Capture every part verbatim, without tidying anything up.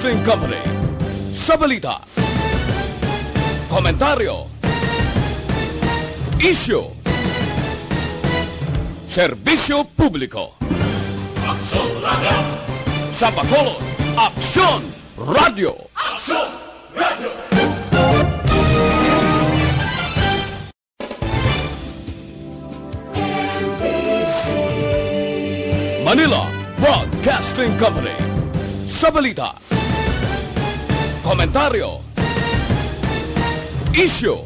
Broadcasting Company. Sa balita, komentaryo, isyu, serbisyo publiko. Aksyon Radio! Sa Bacolod, Aksyon Radio! Aksyon Radio! Manila Broadcasting Company. Sa balita, komentaryo, isyu,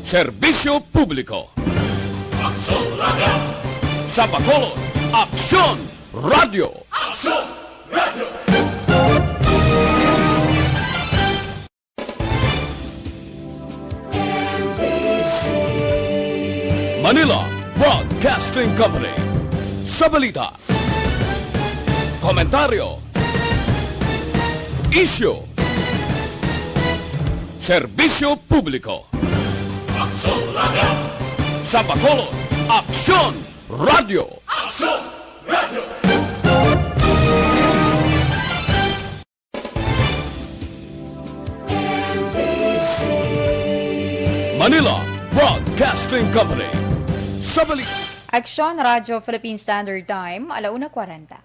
serbisyo publiko. Aksyon Radio! Sa Bacolod, Aksyon Radio! Aksyon Radio! Manila Broadcasting Company. Sa balita, komentaryo, isyu, serbisyo publiko. Aksyon Radio! Sa Bacolod, Aksyon Radio! Aksyon Radio! Manila Broadcasting Company. Sa balita, Aksyon Radio Philippine Standard Time, ala una kwarenta.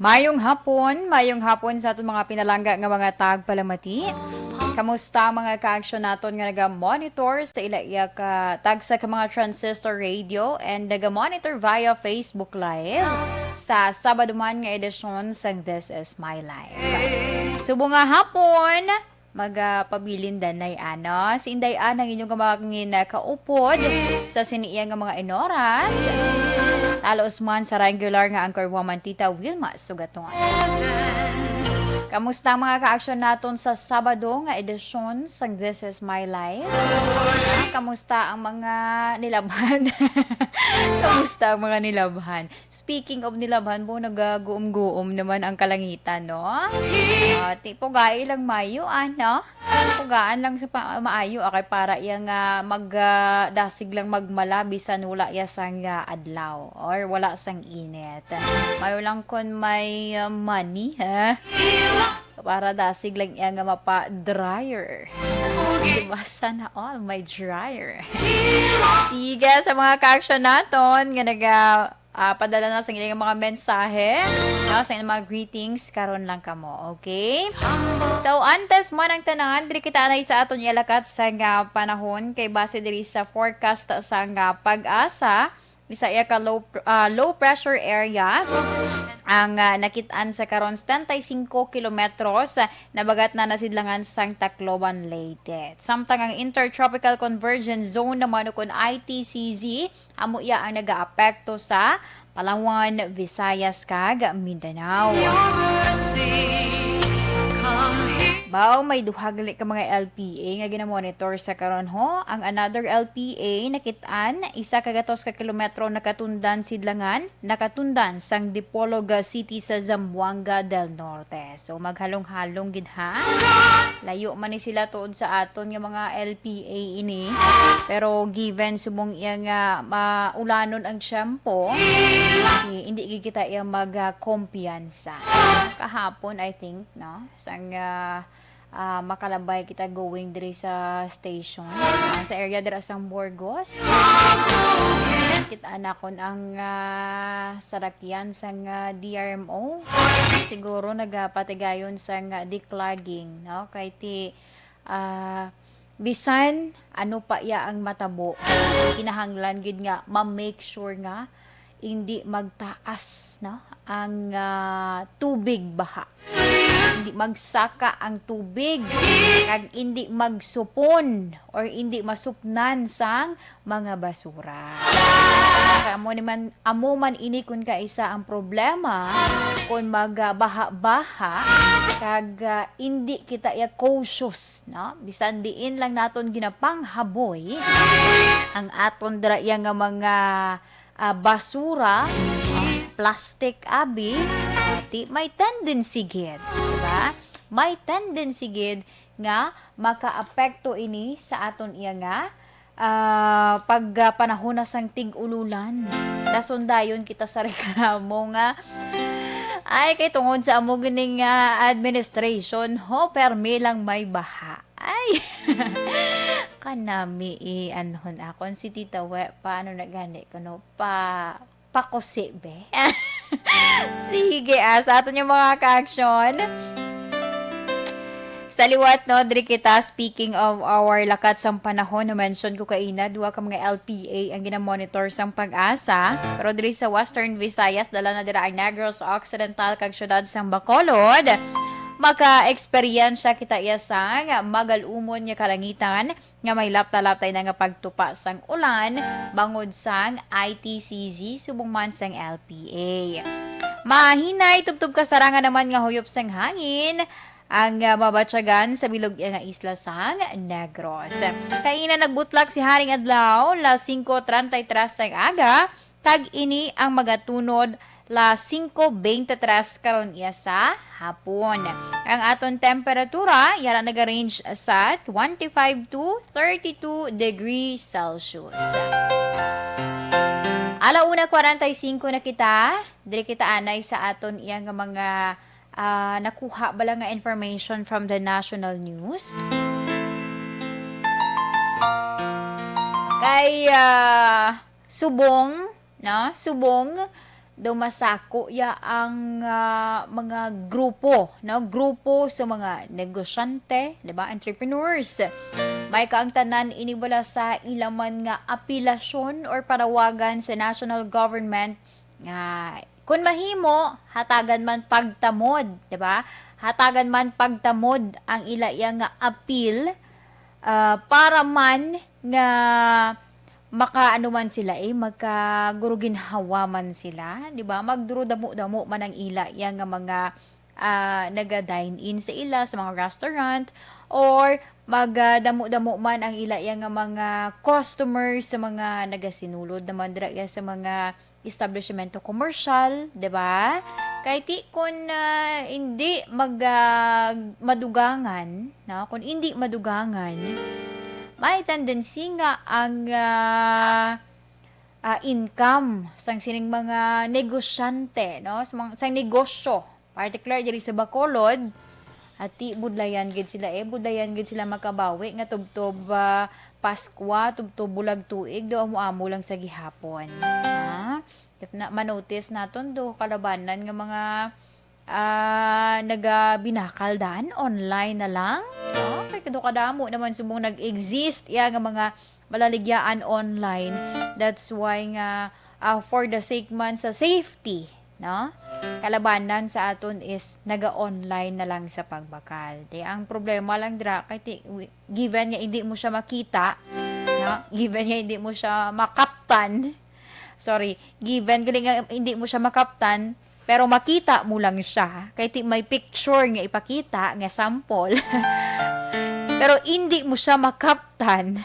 Mayong hapon, mayong hapon sa aton mga pinalangga nga mga tagpalamati. Kamusta ang mga kaaksyon naton nga naga-monitor sa ila iya ka tagsa ka mga transistor radio and naga-monitor via Facebook Live sa Sabado man nga edisyon sang This Is My Life? Subong nga hapon, magapabilin danay, ano? Si Inday Ana ang inyong kamangin na kaupod sa sini iya nga mga inoras. Talos man sa regular nga anchor woman, Tita Wilma Sugaton. Kamusta ang mga kaaksyon naton sa Sabado nga edisyon sang This Is My Life? Kamusta ang mga nilabhan? Kamusta ang mga nilabhan? Speaking of nilabhan, bo, nagaguom-guom naman ang kalangitan, no? Ah, ti-, pugai lang mayo, ano? Pugaan lang sa pa-, maayo, ah, kay para iya nga mag, ah, dasig lang magmala bisan wala iya sang, ah, adlaw or wala sang init. Mayo lang kon may, ah, money, ha? Para dasig lang iya nga mapa-dryer. Diba? Sana all may dryer. Sige, sa mga kaaksyon naton nga naga, ah, padala na sa ilang mga mensahe, no, sa ilang mga greetings, karon lang kamo, okay? So, antes mo nang tanan, diri kita anay sa aton ialakat sa nga panahon, kay base diri sa forecast sa nga PAGASA, isa iya ka low pr-, ah, low pressure area ang, ah, nakit-an sa karon, setenta y cinco kilometros, ah, nabagat na nasidlangan sang Tacloban, Leyte. Samtang ang Intertropical Convergence Zone naman, ukon I T C Z, amo iya ang nagaapekto sa Palawan, Visayas, kag Mindanao. Baw, may duha gali ka mga L P A nga ginamonitor sa karon, ho. Ang another L P A nakit-an, isa ka gatos ka kilometro nakatundan sidlangan, nakatundan sang Dipolog City sa Zamboanga del Norte. So, maghalong-halong gid, ha? Layo man ni sila tuod sa aton nga mga L P A ini. Pero given subong iya nga maulanon ang tiyempo, eh, hindi gid kita iya magkumpiyansa. Kahapon, I think, no? Sang, ah, ah, makalabay kita going diri sa station, ah, sa area dira sang Burgos. Kita nakon ang, ah, sarakyan sang, ah, D R M O. Siguro nagapatigayon sang, ah, declogging, no? Kay ti, ah, bisan ano pa iya ang matabo, kinahanglan gid nga ma-make sure nga hindi magtaas, no, ang, ah, tubig baha. Hindi magsaka ang tubig, kag hindi magsupon or hindi masupnan sang mga basura. Kaya amo ni man, amo man ini kun kaisa ang problema kun magabaha-baha kag, ah, hindi kita iya cautious, no? Bisan diin lang naton ginapanghaboy ang aton dira iya nga mga, ah, basura, ah, plastic, abi, ati may tendency gid, di ba? May tendency gid nga makaapekto ini sa aton iya nga, ah, pag, ah, panahon na sang tig-ululan. Dason dayon kita sa reklamo nga, "Ay, kay tungod sa amo gini nga administration, ho, permi lang may baha." Ay, kanami i-anhon akon si Tita We, paano na gani kuno pa, pakusi, be? Sige, ah, sa aton yung mga ka-action. Sa liwat, no, diri kita, speaking of our lakat sang panahon, na-mention ko kaina, duha ka mga L P A ang ginamonitor sang PAGASA. Pero diri sa Western Visayas, dala na dira ang Negros Occidental kag siyudad sang Bacolod. Maka-eksperyensya kita iya sang magal-umon nga kalangitan nga may lapta-laptay na nga pagtupa sang ulan bangod sang I T C Z subong man sang L P A. Mahinay tubtob kasarangan naman nga huyop sang hangin ang, ah, mabatyagan sa bilog nga isla sang Negros. Kaina nagbutlak si Haring Adlaw, las singko treinta y tres sang aga, kag ini ang magatunod las singko beintitres karon iya sa hapon. Ang aton temperatura, yara naga-range sa twenty-five to thirty-two degrees Celsius. Ala una kwarenta y singko na kita, diri kita anay sa aton iya nga mga, ah, nakuha bala nga information from the national news. Kay, ah, subong, no? Subong daw masako ya ang, ah, mga grupo, no? Grupo sa mga negosyante, di ba? Entrepreneurs. May kaangtanan ini bala sa ila man nga apelasyon or panawagan sa national government nga kun mahimo, hatagan man pagtamod, di ba? Hatagan man pagtamod ang ila iya nga apil, ah, para man nga maka-, ano man sila, eh, magkaguruginhawa man sila, di ba? Magdurodamo-damo man ang ila iya nga mga, ah, naga-dine-in sa ila, sa mga restaurant, or magdamo-damo man ang ila iya nga mga customers sa mga nagasinulod naman dira iya sa mga establishmento komersyal, di ba? Kay ti kun, ah, hindi mag-, ah, madugangan, no? Kung hindi madugangan, may tendency nga ang, ah, ah, income sang sining mga negosyante, no? Sa mga, sang negosyo, particular diri sa Bacolod, ati budlayan gid sila, eh, budlayan gid sila makabawi nga tubtob, ah, Paskwa, tubtob bulag tuig, do amo-amo lang sa gihapon. Ha? If na, manotice naton do, kalabanan nga mga, ah, nagabinakal dan online na lang, no? Kay kado kadamo naman subong nag-exist ya nga mga malaligyaan online. That's why nga, ah, for the sake man sa safety, no? Kalabanan sa aton is naga-online na lang sa pagbakal. Di, ang problema lang dira kay ti-, wi-, given nga hindi mo siya makita, no? Given nga hindi mo siya makaptan, sorry, given gani nga hindi mo siya makaptan, pero makita mo lang siya, kay ti may picture nga ipakita nga sample, pero hindi mo siya makaptan,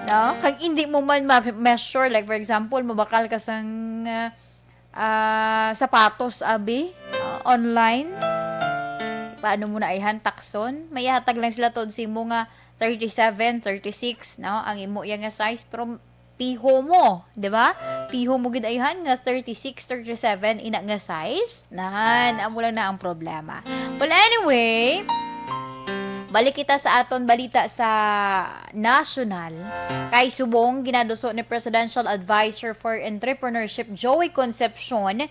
no? Kag hindi mo man ma-measure, like, for example, mabakal ka sang, ah, ah, sapatos, abi, ah, online. Paano mo na ayhan takson? May ihatag lang sila tod sa imo nga thirty-seven, thirty-six, no? Ang imo iya nga size, pero piho mo, di ba? Piho mo gid ayhan nga thirty-six, thirty-seven ina nga size. Nan, amo lang na ang problema. Well, anyway, balik kita sa aton balita sa national. Kay subong ginaduso ni Presidential Advisor for Entrepreneurship Joey Concepcion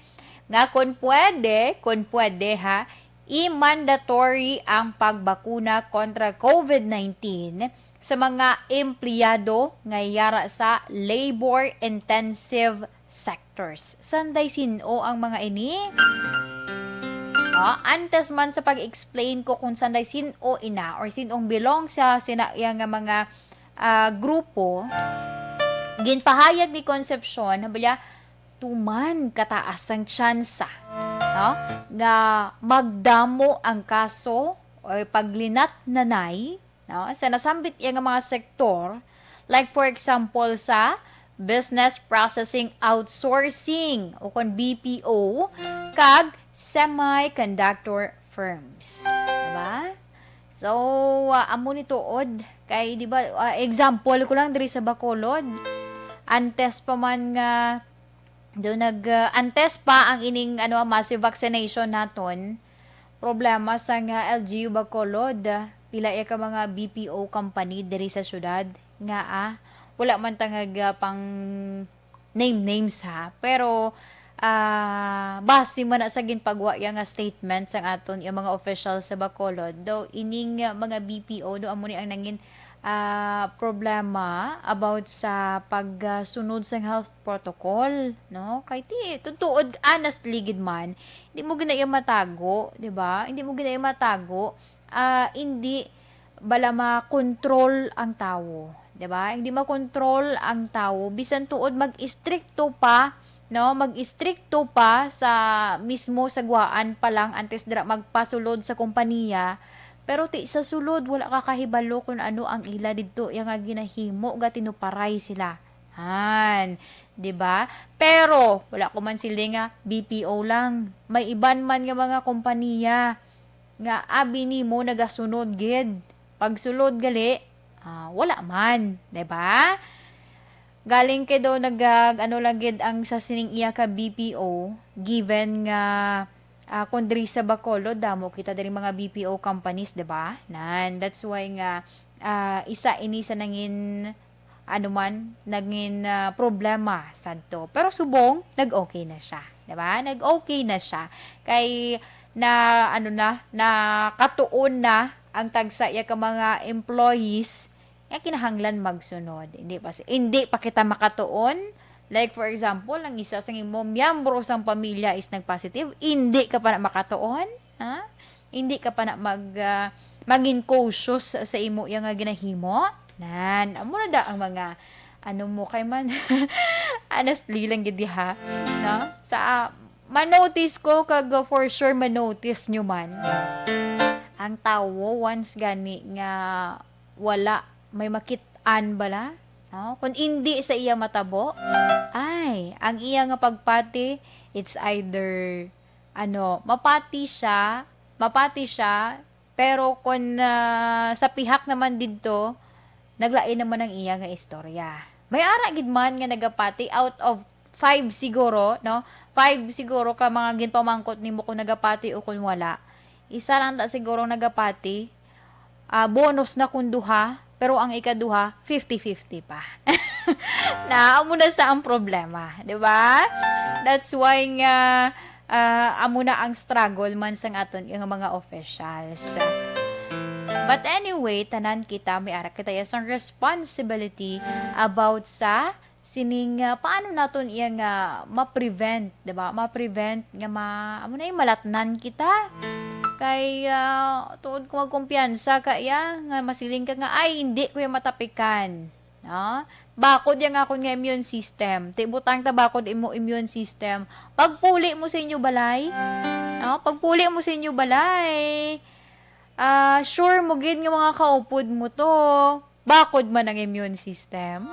nga kon pwede, kon pwede ha, i-mandatory ang pagbakuna kontra COVID nineteen sa mga empleyado nga yara sa labor-intensive sectors. Sanday sin-o ang mga ini? Ah, antes man sa pag-explain ko kung sanday sin-o ina or sin-ong belong sa sina iya nga mga, ah, grupo, ginpahayag ni Concepcion na balya tuman kataas ang tsansa, no, nga magdamo ang kaso o paglinat nanay, no, sa nasambit iya nga mga sektor, like for example sa business processing outsourcing o kon B P O kag semiconductor firms. Diba? So, ah, amo ni tuod kay, di ba, ah, example ko lang diri sa Bacolod. Antes pa man nga do nag, ah, antes pa ang ining, ano, massive vaccination naton, problema sa nga L G U Bacolod, ah, pila iya ka mga B P O company diri sa syudad nga, ah, wala man ta nga pang name names ha, pero, ah, base man na sa ginpagwa iya nga statement sang aton iya mga official sa Bacolod, daw ining, ah, mga B P O do amo ni ang nangin, ah, problema about sa pagsunod sang health protocol, no? Kay ti tutuod, honestly gid man, hindi mo gina iya matago, di ba? Hindi mo gina iya matago. Ah, hindi bala makontrol ang tawo, di ba? Hindi makontrol ang tawo, bisan tuod mag-istrikto pa, no? Mag-istrikto pa sa mismo sagwaan pa lang antes dira magpasulod sa kompanya, pero ti sa sulod wala ka kahibalo kung ano ang ila didto iya nga ginahimo, ga tinuparay sila. Han, di ba? Pero wala ko man siling nga B P O lang. May iban man nga mga kompanya nga abi nimo nagasunod gid. Pagsulod gali, ah, wala man, di ba? Galing kay daw nag-, ano lang gid ang sa sining iya ka B P O, given nga, ah, kung diri sa Bacolod, damo kita diri mga B P O companies, di ba? Nan, that's why nga, ah, isa ini sa nangin, ano man, nangin, ah, problema sadto. Pero subong, nag-okay na siya, di ba? Nag-okay na siya. Kay na, ano na, nakatuon na ang tagsa iya ka mga employees nga kinahanglan magsunod. Hindi pa si-, hindi pa kita makatuon. Like, for example, ang isa sa imo miyembro sang pamilya is nag-positive, hindi ka pa na makatuon, ha? Hindi ka pa na mag, ah, maging cautious sa imo iya nga ginahimo. Nan, amo na da ang mga, ano mo kay man. Honestly lang gid, ha? No? Sa, ah, manotice ko kag, uh, for sure manotice nyo man. Ang tawo, once gani nga wala may makit-an bala, no? Kung indi sa iya matabo, ay, ang iya nga pagpati, it's either, ano, mapati siya, mapati siya, pero kung, ah, sa pihak naman didto, naglain naman ang iya nga istorya. May ara gid man nga nagapati, out of five siguro, no? Five siguro ka mga ginpamangkot nimo kung nagapati o kung wala. Isa lang da siguro nagapati. Ah, bonus na kung duha, pero ang ikaduha, fifty fifty pa. Na, amo na sa ang problema, di ba? That's why nga, ah, amo na ang struggle man sang aton yung mga officials. But anyway, tanan kita may ara kita iya sang responsibility about sa sining, ah, paano naton iya nga ma-prevent, di ba? Ma-prevent nga ma-, amo na yung malatnan kita. Kay, ah, tuod ko magkumpiyansa ka iya nga masiling ka nga, "Ay, hindi ko yung matapikan." No? Bakod yang akon nga immune system. Ti butang ta bakod imo immune system. Pagpuli mo sa inyo balay, no? Pagpuli mo sa inyo balay, ah, sure mo gid nga mga kaupod mo to. Bakod man ang immune system.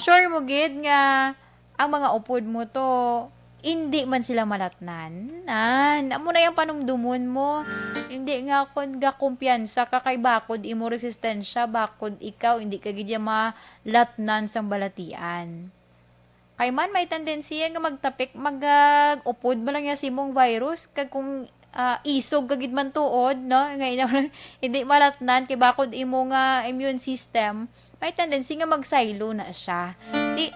Sure mo gid nga ang mga upod mo to, hindi man sila malatnan. Nan, amo na yung panumdumon mo. Hindi nga kon gakumpiyansa ka kay bakod imo resistensya, bakod ikaw, hindi ka gid ya malatnan sang balatian. Kay man may tendency nga magtapik, mag, ah, upod man lang ya sa imong virus, kag kung, ah, isog ka gid man tuod, no? Nga ina-, hindi malatnan kay bakod imo nga immune system, may tendency nga magsaylo na siya. Di,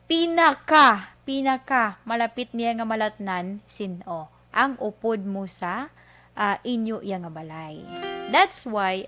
pinaka, pinaka malapit niya nga malatnan, sin-o, ang upod mo sa, ah, inyo iya nga balay. That's why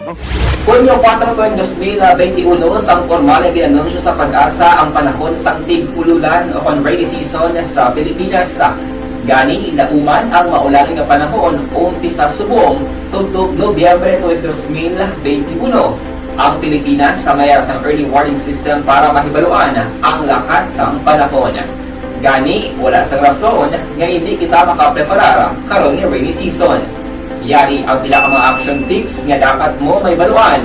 Hunyo kuwatro tuig dos mil benti uno, sang pormal nga gin-anunsyo sa PAGASA ang panahon sang tig-ululan o kon rainy season sa Pilipinas. Gani, lauman ang maulan nga panahon umpisa subong tubtob Nobyembre tuig dos mil benti uno. Ang Pilipinas sa mayar sang early warning system para mahibaluan ang lakat sang panahon. Gani, wala sang rason nga hindi kita makapreparar karon nga rainy season. Yari ang pila ka mga action tips nga dapat mo mahibaluan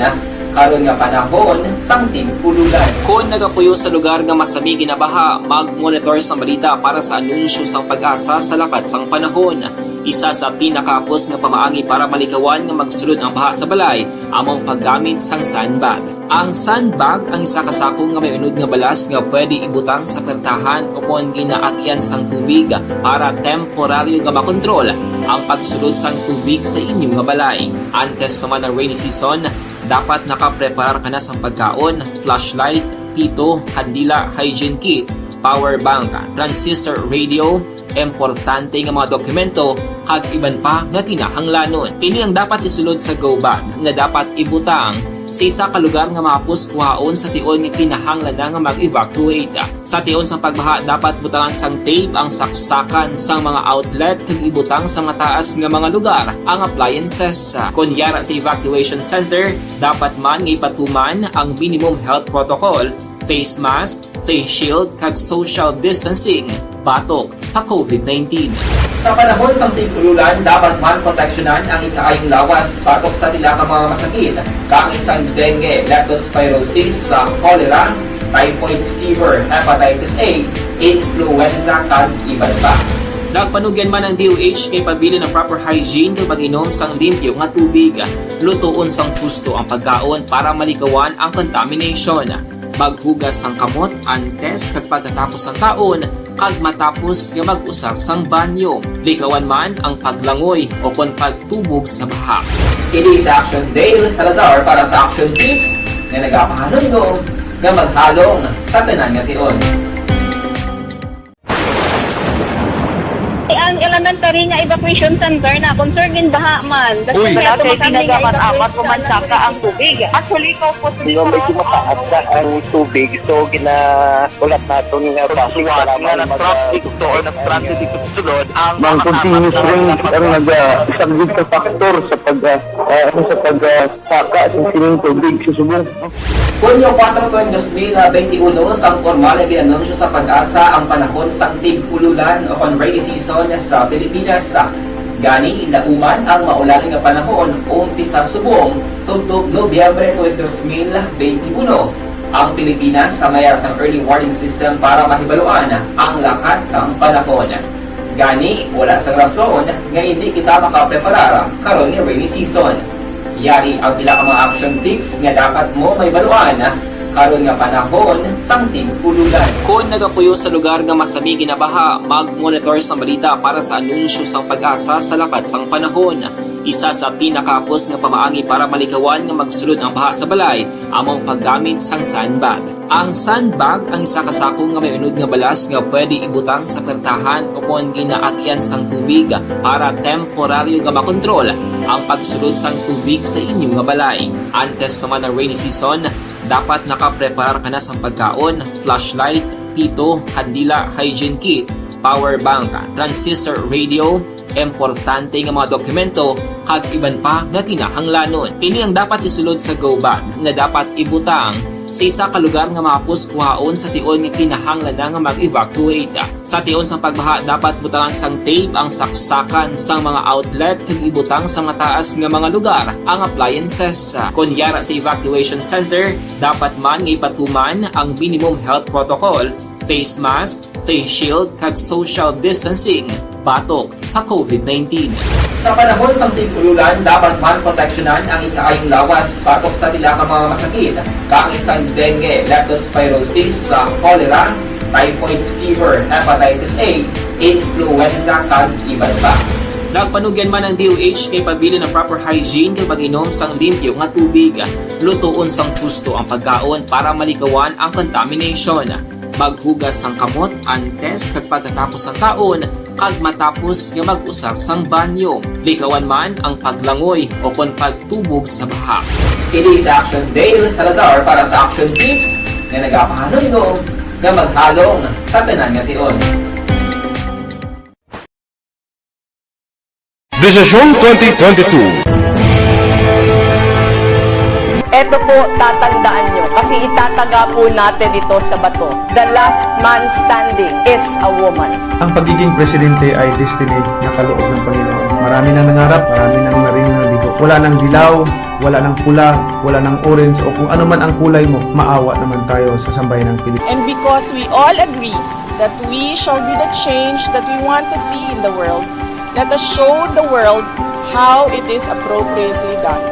karon nga panahon sang tig-ululan. Kon nagapuyo sa lugar nga masami ginabaha, mag-monitor sang balita para sa anunsyo sang PAGASA sa lakat sang panahon. Isa sa pinakahapos nga pamaagi para malikawan nga magsulod ang baha sa balay amo ang paggamit sang sandbag. Ang sandbag ang isa ka sako nga may unod nga balas nga pwede ibutang sa pertahan o kon ginaagyan sang tubig para temporaryo nga makontrol ang pagsulod sang tubig sa inyo nga balay. Antes pa man ang rainy season, dapat nakapreparar ka na sang pagkaon, flashlight, pito, kandila, hygiene kit, power bank, transistor radio, importante nga mga dokumento, kag iban pa nga kinahanglanon. Ini ang dapat isulod sa go bag nga dapat ibutang sa isa ka lugar nga mahapos kuhaon sa tion nga kinahanglan na nga mag-evacuate. Sa tion sang pagbaha, dapat butangan sang tape ang saksakan sang mga outlet kag ibutang sa mataas nga mga lugar ang appliances. Kon yara sa evacuation center, dapat man nga ipatuman ang minimum health protocol, face mask, face shield, kag social distancing batok sa covid nineteen. Sa panahon sang tig-ululan, dapat man proteksyonan ang ikaayong lawas batok sa pila ka mga masakit, kaangay sang dengue, leptospirosis, sa cholera, typhoid fever, hepatitis A, influenza, kag iban pa. Nagpanugyan man ang D O H nga ipabilin ang proper hygiene kag pag-inom sang limpyo nga tubig. Lutoon sang husto ang pagkaon para malikawan ang contamination. Maghugas sang kamot antes kag pagkatapos sang kaon, kag matapos nga mag-usar sang banyo. Likawan man ang paglangoy o kon pagtubog sa baha. Kini si Action Dale Salazar para sa Action Tips nga nagapahanumdom nga maghalong sa tanan nga tion. Ang elementary nga evacuation center na concern gin baha man. Uy. Wala kay ginagamat-amat, umansaka ang tubig. Actually, ikaw po, Di ba, medyo mataas na ang tubig, so ginaulat naton nga basi para nga mag-, nag-traffic to or nag-stranded dito sa sulod ang mga continuous rain ang nag-, ah, isa gid ka factor sa pag, ah, ah, ano, sa pag, ah, saka sa sining tubig sa subong. Hunyo kuwatro, tuig dos mil benti uno, sang pormal nga gin-anunsyo sa PAGASA ang panahon sang tig-ululan o kon rainy season sa Pilipinas. Gani, lauman ang maulan nga panahon umpisa subong tubtob Nobyembre tuig dos mil benti uno. Ang Pilipinas sa mayar sang early warning system para mahibaluan ang lakat sang panahon. Gani, wala sang rason nga hindi kita makapreparar karon nga rainy season. Yari ang pila ka mga action tips nga dapat mo mahibaluan karon nga panahon sang tig-ululan. Kon nagapuyo sa lugar nga masami ginabaha, mag-monitor sang balita para sa anunsyo sang PAGASA sa lakat sang panahon. Isa sa pinakahapos nga pamaagi para malikawan nga magsulod ang baha sa balay amo ang paggamit sang sandbag. Ang sandbag ang isa ka sako nga may unod nga balas nga pwede ibutang sa pertahan o kon ginaagyan sang tubig para temporaryo nga makontrol ang pagsulod sang tubig sa inyo nga balay. Antes pa man ang rainy season, dapat nakapreparar ka na sang pagkaon, flashlight, pito, kandila, hygiene kit, power bank, transistor radio, importante nga mga dokumento, kag iban pa nga kinahanglanon. Ini ang dapat isulod sa go bag nga dapat ibutang sa isa ka lugar nga mahapos kuhaon sa tion nga kinahanglan na nga mag-evacuate. Sa tion sang pagbaha, dapat butangan sang tape ang saksakan sang mga outlet kag ibutang sa mataas nga mga lugar ang appliances. Kon yara sa evacuation center, dapat man nga ipatuman ang minimum health protocol, face mask, face shield, kag social distancing batok sa covid nineteen. Sa panahon sang tig-ululan, dapat man proteksyonan ang ikaayong lawas batok sa pila ka mga masakit, kaangay sang dengue, leptospirosis, sa cholera, typhoid fever, hepatitis A, influenza, kag iban pa. Nagpanugyan man ang D O H nga ipabilin ang proper hygiene kag pag-inom sang limpyo nga tubig. Lutoon sang husto ang pagkaon para malikawan ang contamination. Maghugas sang kamot antes kag pagkatapos sang kaon, kag matapos nga mag-usar sang banyo. Likawan man ang paglangoy o kon pagtubog sa baha. Kini si Action Dale Salazar para sa Action Tips nga nagapahanumdom nga maghalong sa tanan nga tion. Desisyon twenty twenty-two. Eto po, tatandaan nyo, kasi itataga po natin ito sa bato. The last man standing is a woman. Ang pagiging presidente ay destiny na kaloob ng Panginoon. Marami nang nangarap, marami nang naring nabigo. Wala nang dilaw, wala nang pula, wala nang orange, o kung ano man ang kulay mo, maawa naman tayo sa sambayan ng Pilipinas. And because we all agree that we shall be the change that we want to see in the world, let us show the world how it is appropriately done.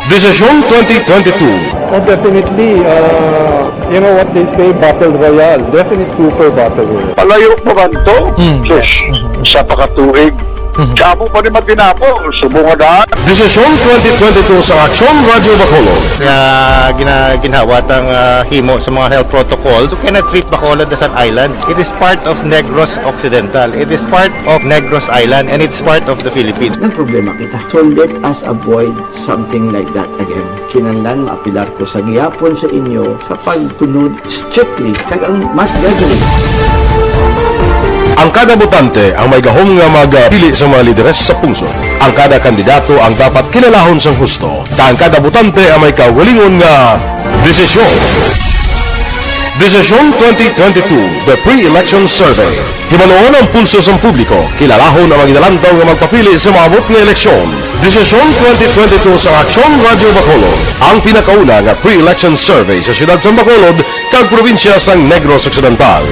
Desisyon twenty twenty-two. Oh, definitely. Uh, you know what they say, battle royale. Definite super battle royale. Palayo pa man to? Hmm. Sus, isa pa ka tuig. Mhm. Sa amo pa ni Matinapol, subong nga daan. Desisyon twenty twenty-two sa Aksyon Radyo Bacolod. Nga gina-, ginhawa tang, ah, himo sa mga health protocols. You cannot treat Bacolod as an island. It is part of Negros Occidental. It is part of Negros Island, and it's part of the Philippines. Ang problema kita. So let us avoid something like that again. Kinahanglan maapilar ko sa gihapon sa inyo sa pagsunod strictly kag ang mas gathering. Ang kada botante ang may gahom nga magpili sa mga lideres sa pungsod. Ang kada kandidato ang dapat kilalahon sang husto, kag ang kada botante ang may kaugalingon nga desisyon. Desisyon twenty twenty-two, The Pre-Election Survey. Hibaluon ang pulso sang publiko, kilalahon ang mga ginalantaw nga magpapili sa maabot nga eleksyon. Desisyon twenty twenty-two sa Aksyon Radyo Bacolod, ang pinakauna nga pre-election survey sa siyudad sang Bacolod kag probinsya sang Negros Occidental.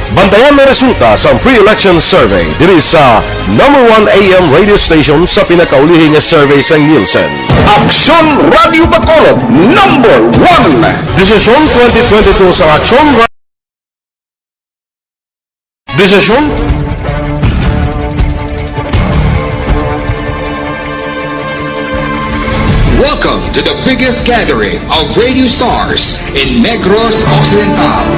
Bantayan ang resulta sang pre-election survey diri sa number one A M radio station sa pinakaulihi nga survey sang Nielsen. Aksyon Radyo Bacolod, number one. Desisyon twenty twenty-two sa Aksyon Ra- Desisyon. Welcome to the biggest gathering of radio stars in Negros Occidental.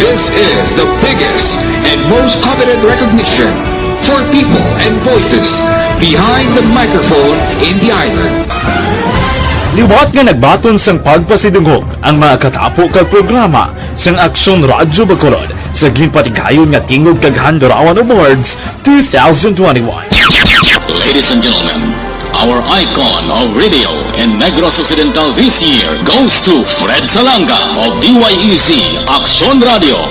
This is the biggest and most coveted recognition for people and voices behind the microphone in the island. Liwat nga nagbaton sang pagpasidungog ang mga katapo kag programa sang Aksyon Radyo Bacolod sa ginpatigayon nga Tingog kag Handurawan Awards two thousand twenty-one. Ladies and gentlemen, our icon of radio in Negros Occidental this year goes to Fred Salanga of D Y E Z Aksyon Radio.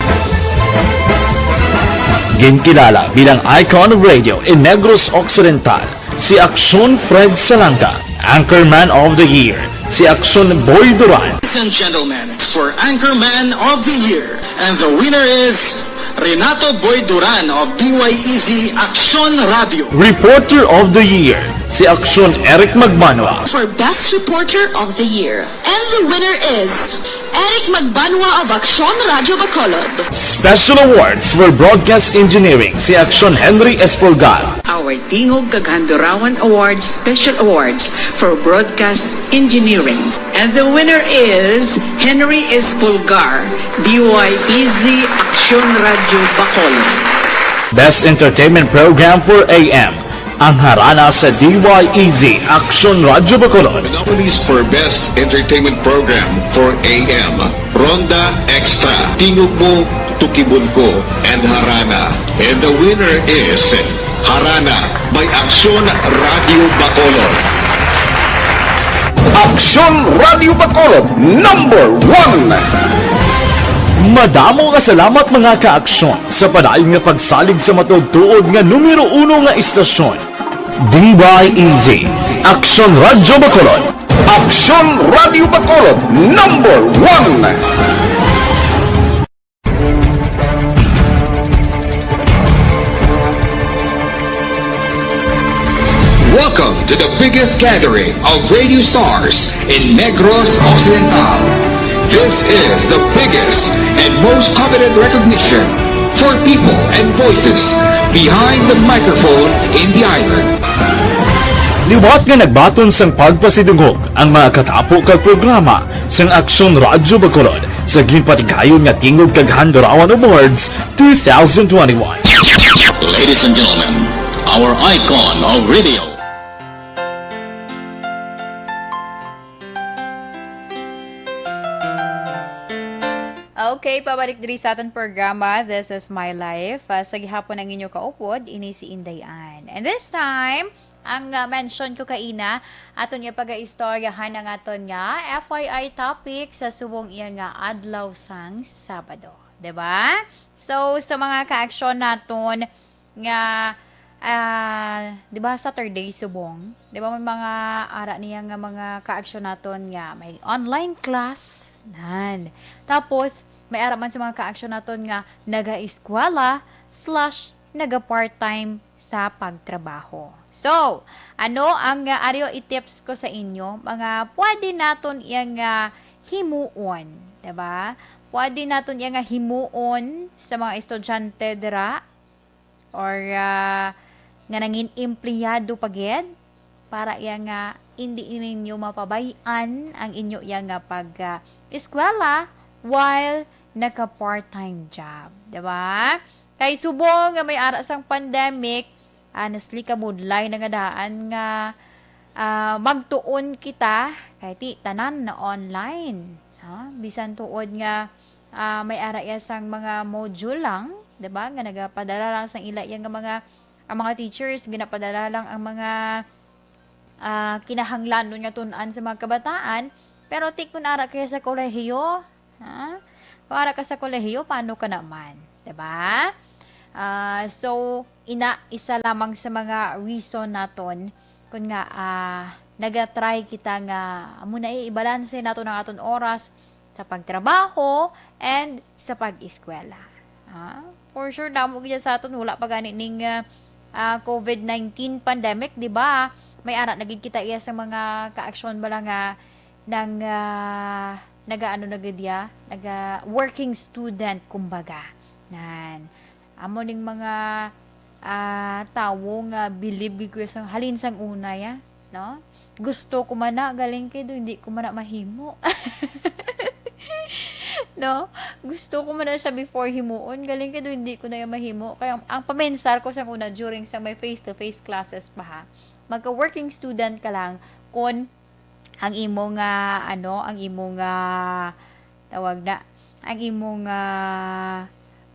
Ginkilala bilang icon of radio in Negros Occidental si Aksyon Fred Salanga, Anchorman of the Year si Aksyon Boy Duran. Ladies and gentlemen, for Anchorman of the Year, and the winner is Renato Boy Duran of D Y E Z Aksyon Radio. Reporter of the Year si Aksyon Eric Magbanwa. For Best Reporter of the Year, and the winner is Eric Magbanwa of Aksyon Radyo Bacolod. Special Awards for Broadcast Engineering si Aksyon Henry Espolgar. Our Tingog kag Handurawan Awards Special Awards for Broadcast Engineering. And the winner is Henry Espolgar, D Y E Z Aksyon Radyo Bacolod. Best Entertainment Program for A M, ang Harana sa D Y E Z Aksyon Radyo Bacolod. The nominees for Best Entertainment Program for A M, Ronda Extra, Tingog Mo, Tukibon Ko, and Harana. And the winner is Harana by Aksyon Radio Bacolod. Aksyon Radio Bacolod, number one. Madamo nga salamat, mga ka-aksyon, sa padayon nga pagsalig sa matuod-tuod nga numero uno nga istasyon. D Y E Z, Aksyon Radyo Bacolod. Aksyon Radyo Bacolod, number one. Welcome to the biggest gathering of radio stars in Negros Occidental. This is the biggest and most coveted recognition for people and voices behind the microphone in the island. Liwat nga nagbaton sang pagpasidungog ang mga katapo kag programa sang Aksyon Radyo Bacolod sa ginpatigayon nga Tingog kag Handurawan Awards two thousand twenty-one. Ladies and gentlemen, our icon of radio. Okay, pabalik diri sa aton programa, This Is My Life. Ah, sa gihapon ang inyo kaupod, ini si Inday Ann. And this time, Ang, ah, mention ko kaina, aton nga pagaistoryahan ang aton nga F Y I topic sa subong iya nga adlaw sang Sabado, di ba? So, sa mga kaaksyon naton nga, ah, di ba, Saturday subong, di ba, may mga ara niya nga mga kaaksyon naton nga may online class, nan. Tapos, may ara man sa mga kaaksyon naton nga naga-eskwela slash naga-part-time sa pagtrabaho. So, ano ang, ah, ari o i-tips ko sa inyo? Mga pwede naton iya nga himuon, di ba? Pwede naton iya nga himuon sa mga estudyante dira or, ah, nga nangin empleyado pa gid para iya nga hindi ninyo mapabay-an ang inyo iya nga pag, ah, eskwela while naka part-time job, di ba? Kay subong nga may ara sang pandemic, honestly, kabudlay na nga daan nga, ah, magtuon kita kay ti tanan na online, ha? Bisan tuod nga, ah, may ara iya sang mga module lang, di ba? Nga nagapadala lang sang ila iya nga mga, ang mga teachers, ginapadala lang ang mga, ah, kinahanglanon nga tun-an sa mga kabataan, pero ti kun ara kaya sa kolehiyo, ha? Kung ara ka sa kolehiyo, paano ka naman? Di ba? Ah, so, ina, isa lamang sa mga reason naton kun nga, ah, naga-try kita nga amo na, eh, ibalanse naton ang aton oras sa pagtrabaho and sa pag-eskwela. Ah, for sure, damo gid sa aton wala pa gani ning, ah, ah, COVID nineteen pandemic, di ba? May ara na gid kita iya sa mga kaaksyon bala nga nang, ah, nagaano na gid ya, naga working student, kumbaga. Nan. Amo ning mga, ah, tawo nga bilib gid ko sang halin sang una ya, no? Gusto ko man na, galing kay do hindi ko man na mahimo. No? Gusto ko man na siya before himuon, galing kay do hindi ko na ya mahimo. Kaya ang, ang pamensar ko sang una during sa may face-to-face classes pa ha, magka-working student ka lang kun ang imo nga, ano, ang imo nga, tawag na, ang imo nga,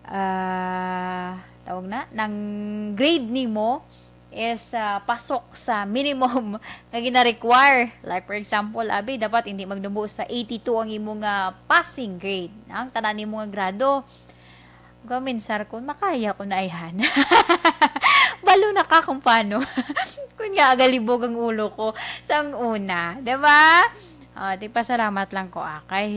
ah, tawag na, nang grade nimo is, ah, pasok sa minimum nga gina-require. Like, for example, abi, dapat hindi magnubo sa eighty-two ang imo nga passing grade, ang tanan nimo nga grado. Gaminsar ko, makaya ko na ayhan. Balo na ka kung paano. Kun nga, agalibog ang ulo ko sang una, di ba? Ah, di pasalamat lang ko, ah, kay,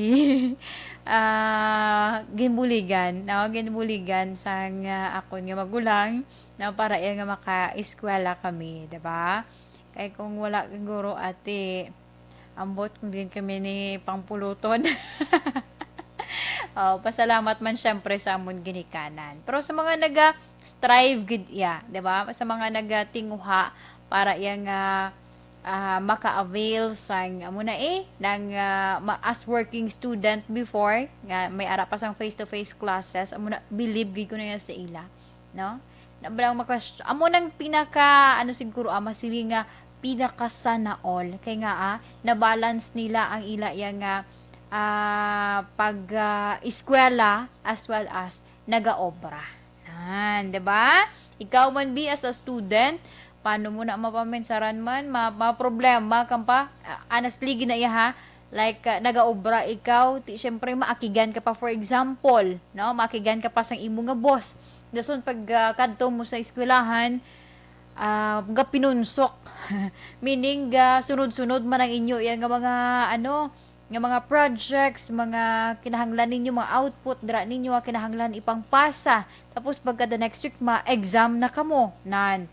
ah, ginbuligan, no? Ginbuligan sang, ah, akon nga magulang, no? Para iya nga maka-eskwela kami, di ba? Kay kung wala, siguro, ate, ambot kung din kami ni pangpuluton. Oh, pasalamat man siyempre sa amon ginikanan. Pero sa mga naga-strive gid iya, di ba? Sa mga nagatinguha para iya nga, ah, maka-avail sang amo na, eh, nang, ah, ma-, as working student before, nga may ara pa sang face-to-face classes, amo na, believe gid ko na iya sa ila, no? Na, walang ma-question. Amo nang pinaka, ano siguro, ah, masiling nga pinaka sana all. Kay nga, ah, na-balance nila ang ila iya nga, ah, pag, ah, eskwela as well as nagaobra. Nan, di ba? Ikaw man, bi, as a student, paano mo na mapamensaran man, ma-, ma-problema kang pa? Ah, honestly, gid na iya, ha? Like, ah, nagaobra ikaw, ti, syempre, maakigan ka pa, for example, no? Maakigan ka pa sang imo nga boss. Dason pag, ah, kadto mo sa eskwelahan, ah, gapinunsok. Meaning, ga sunod-sunod man ang inyo iya nga mga, ano, nga mga projects, mga kinahanglan ninyo, mga output dira ninyo nga kinahanglan ipangpasa. Tapos pagka the next week, ma-exam na kamo. Nan.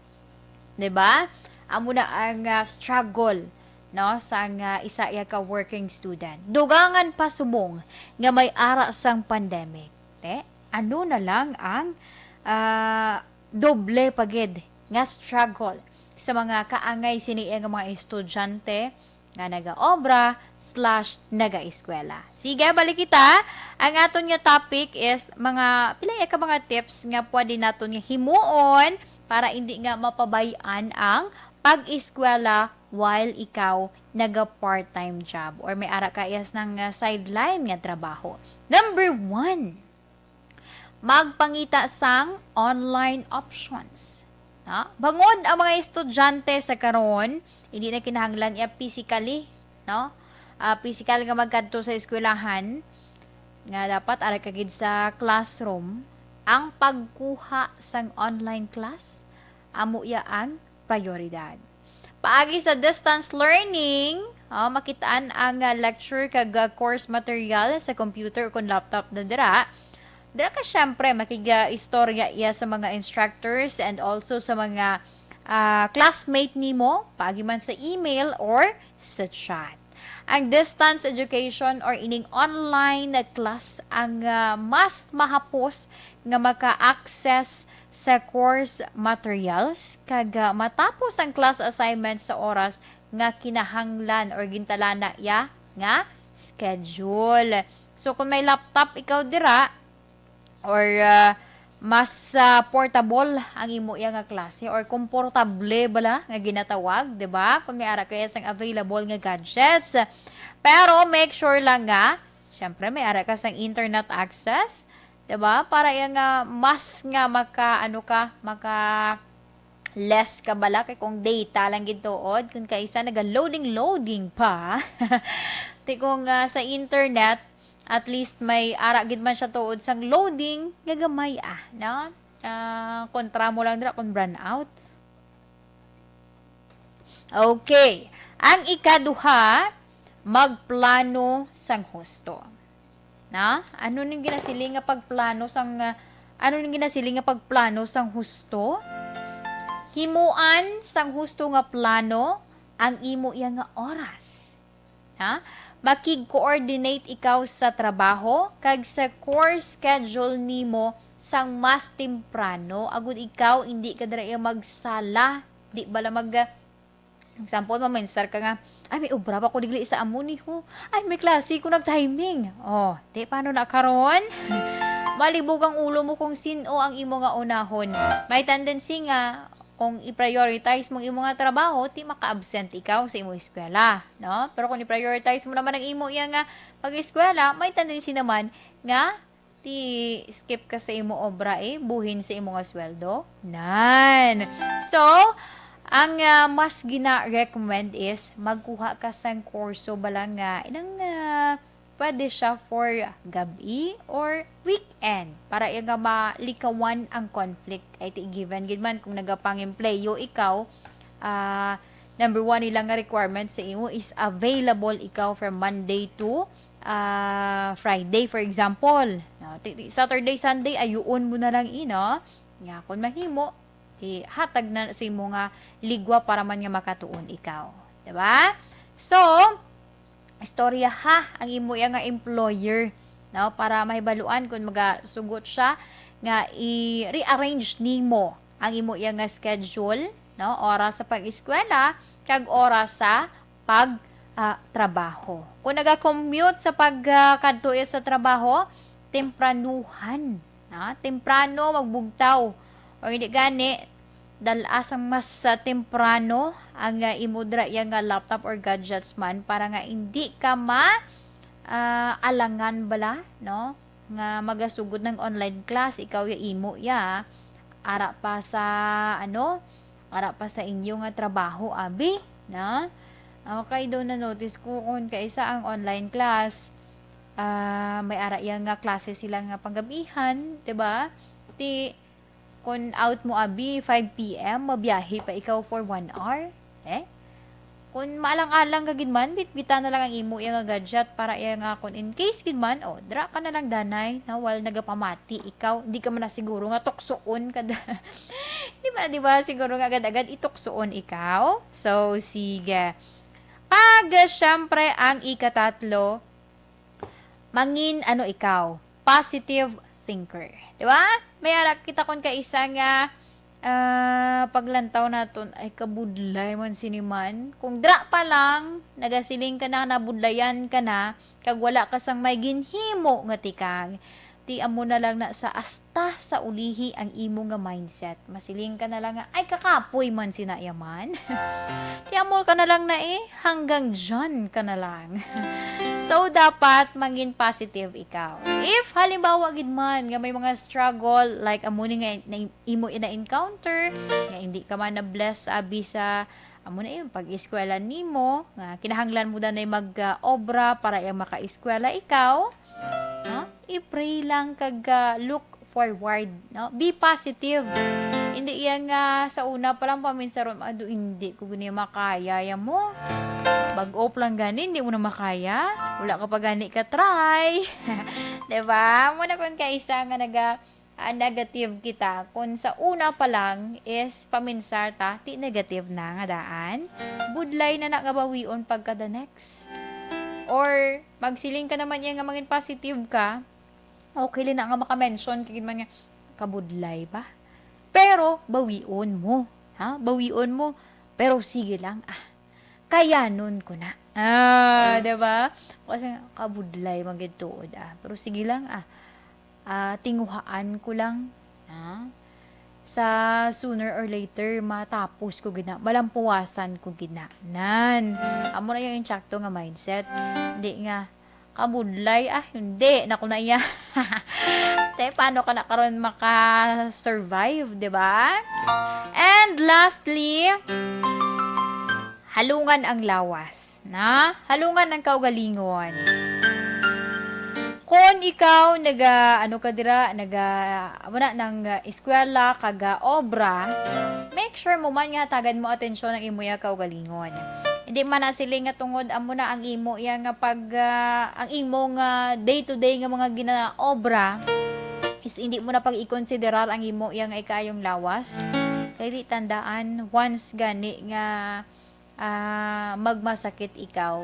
Di ba? Amo na ang, ah, struggle, no, sang, ah, isa iya ka working student. Dugangan pa subong nga may ara sang pandemic. Te, ano na lang ang, ah, doble pa gid nga struggle sa mga kaangay sini nga mga estudyante nga nagaobra slash nagaeskwela. Sige, balik kita. Ang aton nga topic is mga, pila ya ka mga tips nga pwede naton nga himuon para hindi nga mapabay-an ang pag-eskwela while ikaw naga part-time job or may ara ka iyas nang, ah, sideline nga trabaho. Number one, magpangita sang online options. No? Bangod ang mga estudyante sa karon, hindi na kinahanglan iya physically, no? Ah, physical nga magkadto sa eskwelahan, nga dapat ara ka gid sa classroom, ang pagkuha sang online class, amo iya ang prioridad. Paagi sa distance learning, oh, makitaan ang, ah, lecture kag, ah, course material sa computer o kon laptop na dira. Dira ka, syempre, makiga-istorya iya sa mga instructors and also sa mga, ah, classmate nimo, paagi man sa email or sa chat. Ang distance education or ining online na class ang, ah, mas mahapos nga maka-access sa course materials kag, ah, matapos ang class assignment sa oras nga kinahanglan or gintalana iya nga schedule. So, kung may laptop ikaw dira, or, ah, mas, ah, portable ang imo iya nga klase or komportable bala nga ginatawag, di ba? Kung may ara kaya sang available nga gadgets. Pero make sure lang nga, syempre, may ara ka sang internet access, di ba? Para iya nga mas nga maka, ano ka, maka less ka bala kay kung data lang gid tuod, kung kaisa naga-loading-loading pa. Ti kung, ah, sa internet, at least may ara gid man siya tuod sang loading nga gamay, ah, no? Ah, kontra mo lang dira kung brownout. Okay. Ang ikaduha, magplano sang husto. Na? Ano ning ginasiling nga pagplano sang, ah, ano ning ginasiling nga pagplano sang husto? Himuan sang husto nga plano ang imo iya nga oras. Ha? Makig-coordinate ikaw sa trabaho kag sa course schedule nimo sang mas temprano, agud ikaw indi ka dira iya magsala. Di bala mag, example, mamensar ka nga, "Ay, may obra pa ko digli sa amo ni, ho. Ay, may klase ko nag-timing." Oh, di, paano na karon? Malibog ang ulo mo kung sin-o ang imo nga unahon. May tendency nga, kung i-prioritize mo ang imo nga trabaho, ti maka-absent ikaw sa imo eskwela, no? Pero kung i-prioritize mo naman ang imo iya nga pag-eskwela, may tendency naman nga ti skip ka sa imo obra, eh, buhin sa imo nga sweldo. Nan. So, ang, ah, mas gina-recommend is magkuha ka sang kurso bala nga inang, ah, pwede siya for gab-i or weekend para iya nga malikawan ang conflict. Ay, ti given gid man kung nagapangempleyo ikaw, ah, number one nila nga requirement sa imo is available ikaw from Monday to, ah, Friday, for example. No, ti, ti, Saturday, Sunday, ayuon mo na lang, ino. Nga, kung mahimo, ihatag na sa imo nga ligwa para man nga makatuon ikaw. Diba? So, istoryaha ang imo iya nga employer, no, para mahibaluan kung magasugot siya nga i-rearrange nimo ang imo iya nga schedule, no, oras sa pag-eskwela kag oras sa pag, ah, trabaho. Kung naga-commute sa pag, ah, kadto iya sa trabaho, tempranuhan, na, temprano magbugtaw. O hindi gani, dal-a sang mas, ah, temprano ang, ah, imo dira iya nga laptop or gadgets man para nga hindi ka ma, ah, alangan bala, no? Nga magasugod ng online class, ikaw ya imo ya. Ara pa sa, ano, ara pa sa inyo nga trabaho, abi, na? Okay, daw na-notice ko kung kaisa ang online class, ah, may ara iya nga klase sila nga panggabihan, di ba? Ti, kung out mo, abi, five P M, mabiyahe pa ikaw for one hour. Eh? Kung maalang-alang ka gid man, bitbita na lang ang imo iya nga gadget para iya nga kung in case gid man, oh, dira ka na lang danay, na wal nagapamati ikaw, di ka man na siguro nga tuksoon ka da-, di ba, di ba, siguro nga agad-agad ituksoon ikaw. So, sige. Pag, syempre, ang ikatatlo, mangin, ano ikaw, positive thinker. Di ba? May ara kita kon kaisa nga, ah, paglantaw naton, ay, kabudlay man sini man. Kung dira pa lang, nagasiling ka na, nabudlayan ka na, kag wala ka sang may ginhimo nga tikang. Ti amo na lang na sa asta sa ulihi ang imo nga mindset. Masiling ka na lang nga, "Ay, kakapoy man sina yaman." Ti amo ka na lang na eh, hanggang dyan ka na lang. So, dapat mangin positive ikaw. If halimbawa gid man nga may mga struggle, like amo ni nga na imo na-encounter, nga hindi ka man na-bless abi sa amo na yung pag-eskwela nimo, nga kinahanglan mo danay mag-obra para yung maka-eskwela ikaw, no? I-pray lang kag ah, look forward, no? Be positive. Hindi iya nga sa una pa lang paminsaron, "Ado, hindi ko gani makaya ya mo. Bag-o pa lang gani, hindi mo na makaya. Wala ka pa gani ka try." Diba? Muna kung kaisa nga naga ah, negative kita, kung sa una pa lang is paminsar ta, ti negative na nga daan, budlay na na nga bawion pagka the next. Or magsiling ka naman iya nga mangin positive ka, okay lang na nga maka-mention ka gid man nga, "Kabudlay ba?" Pero bawion mo, ha? Bawion mo. Pero sige lang, ah. Kayanon ko na. Ah, di ba? Kasi kabudlay man gid tuod, ah. Pero sige lang, ah. Ah, tinguhaan ko lang, ah. Sa sooner or later, matapos ko gid na, malampuwasan ko gid na. Nan. Amo na yung insakto nga mindset. Hindi nga, "Kabudlay, ah, hindi na ko na iya." Te, paano ka na karon maka-survive, di ba? And lastly, halungan ang lawas, na? Halungan ang kaugalingon. Kung ikaw naga, ano ka dira, naga, amo na, nang, ah, eskwela, kag, ah, obra, make sure mo man nga hatagan mo atensyon ang imo iya kaugalingon. Hindi man na sila nga tungod amo na ang imo iya nga pag, ah, ang imo nga day-to-day nga mga ginaobra is hindi mo na pag-ikonsiderar ang imo iya nga ikaayong lawas. Kay di tandaan, once gani nga, ah, magmasakit ikaw,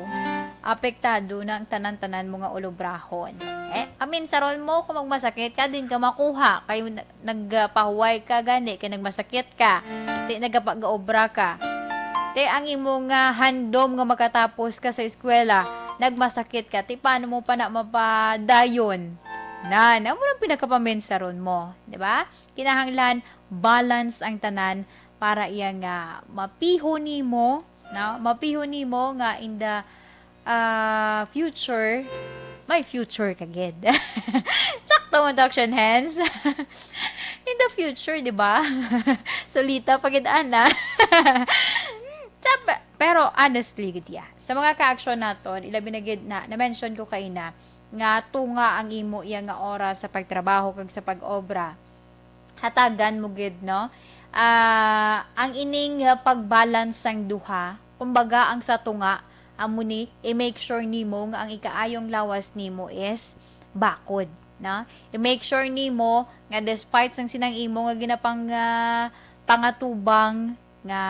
apektado na ang tanan-tanan mo nga ulobrahon. Eh, aminsaron mo kung magmasakit ka, din ka makuha. Kay nagpahuway ka gani kay nagmasakit ka, ti nagapagaobra ka. Ti ang imo nga handom nga makatapos ka sa eskwela, nagmasakit ka, ti paano mo pa na mapadayon? Na, na mo lang pinakapamensaron mo, di ba? Kinahanglan balance ang tanan para iya nga mapiho nimo, no? Mapiho nimo nga in the ah, future, may future ka gid. Sakto mo to, action hands. In the future, di ba? Solita pa gid ana. Tsab-, pero honestly gid ya, sa mga ka-action naton, ilabi na gid na na-mention ko kaina nga tunga ang imo iya nga oras sa pagtrabaho kag sa pag-obra. Hatagan mo gid, no? Ah, ang ining, ah, pag-balance sang duha, kumbaga, ang sa tunga, amo ni, i-make sure nimo nga ang ikaayong lawas nimo is bakod, no? I-make sure nimo nga despite sang sinang imo nga ginapang, ah, pangatubang nga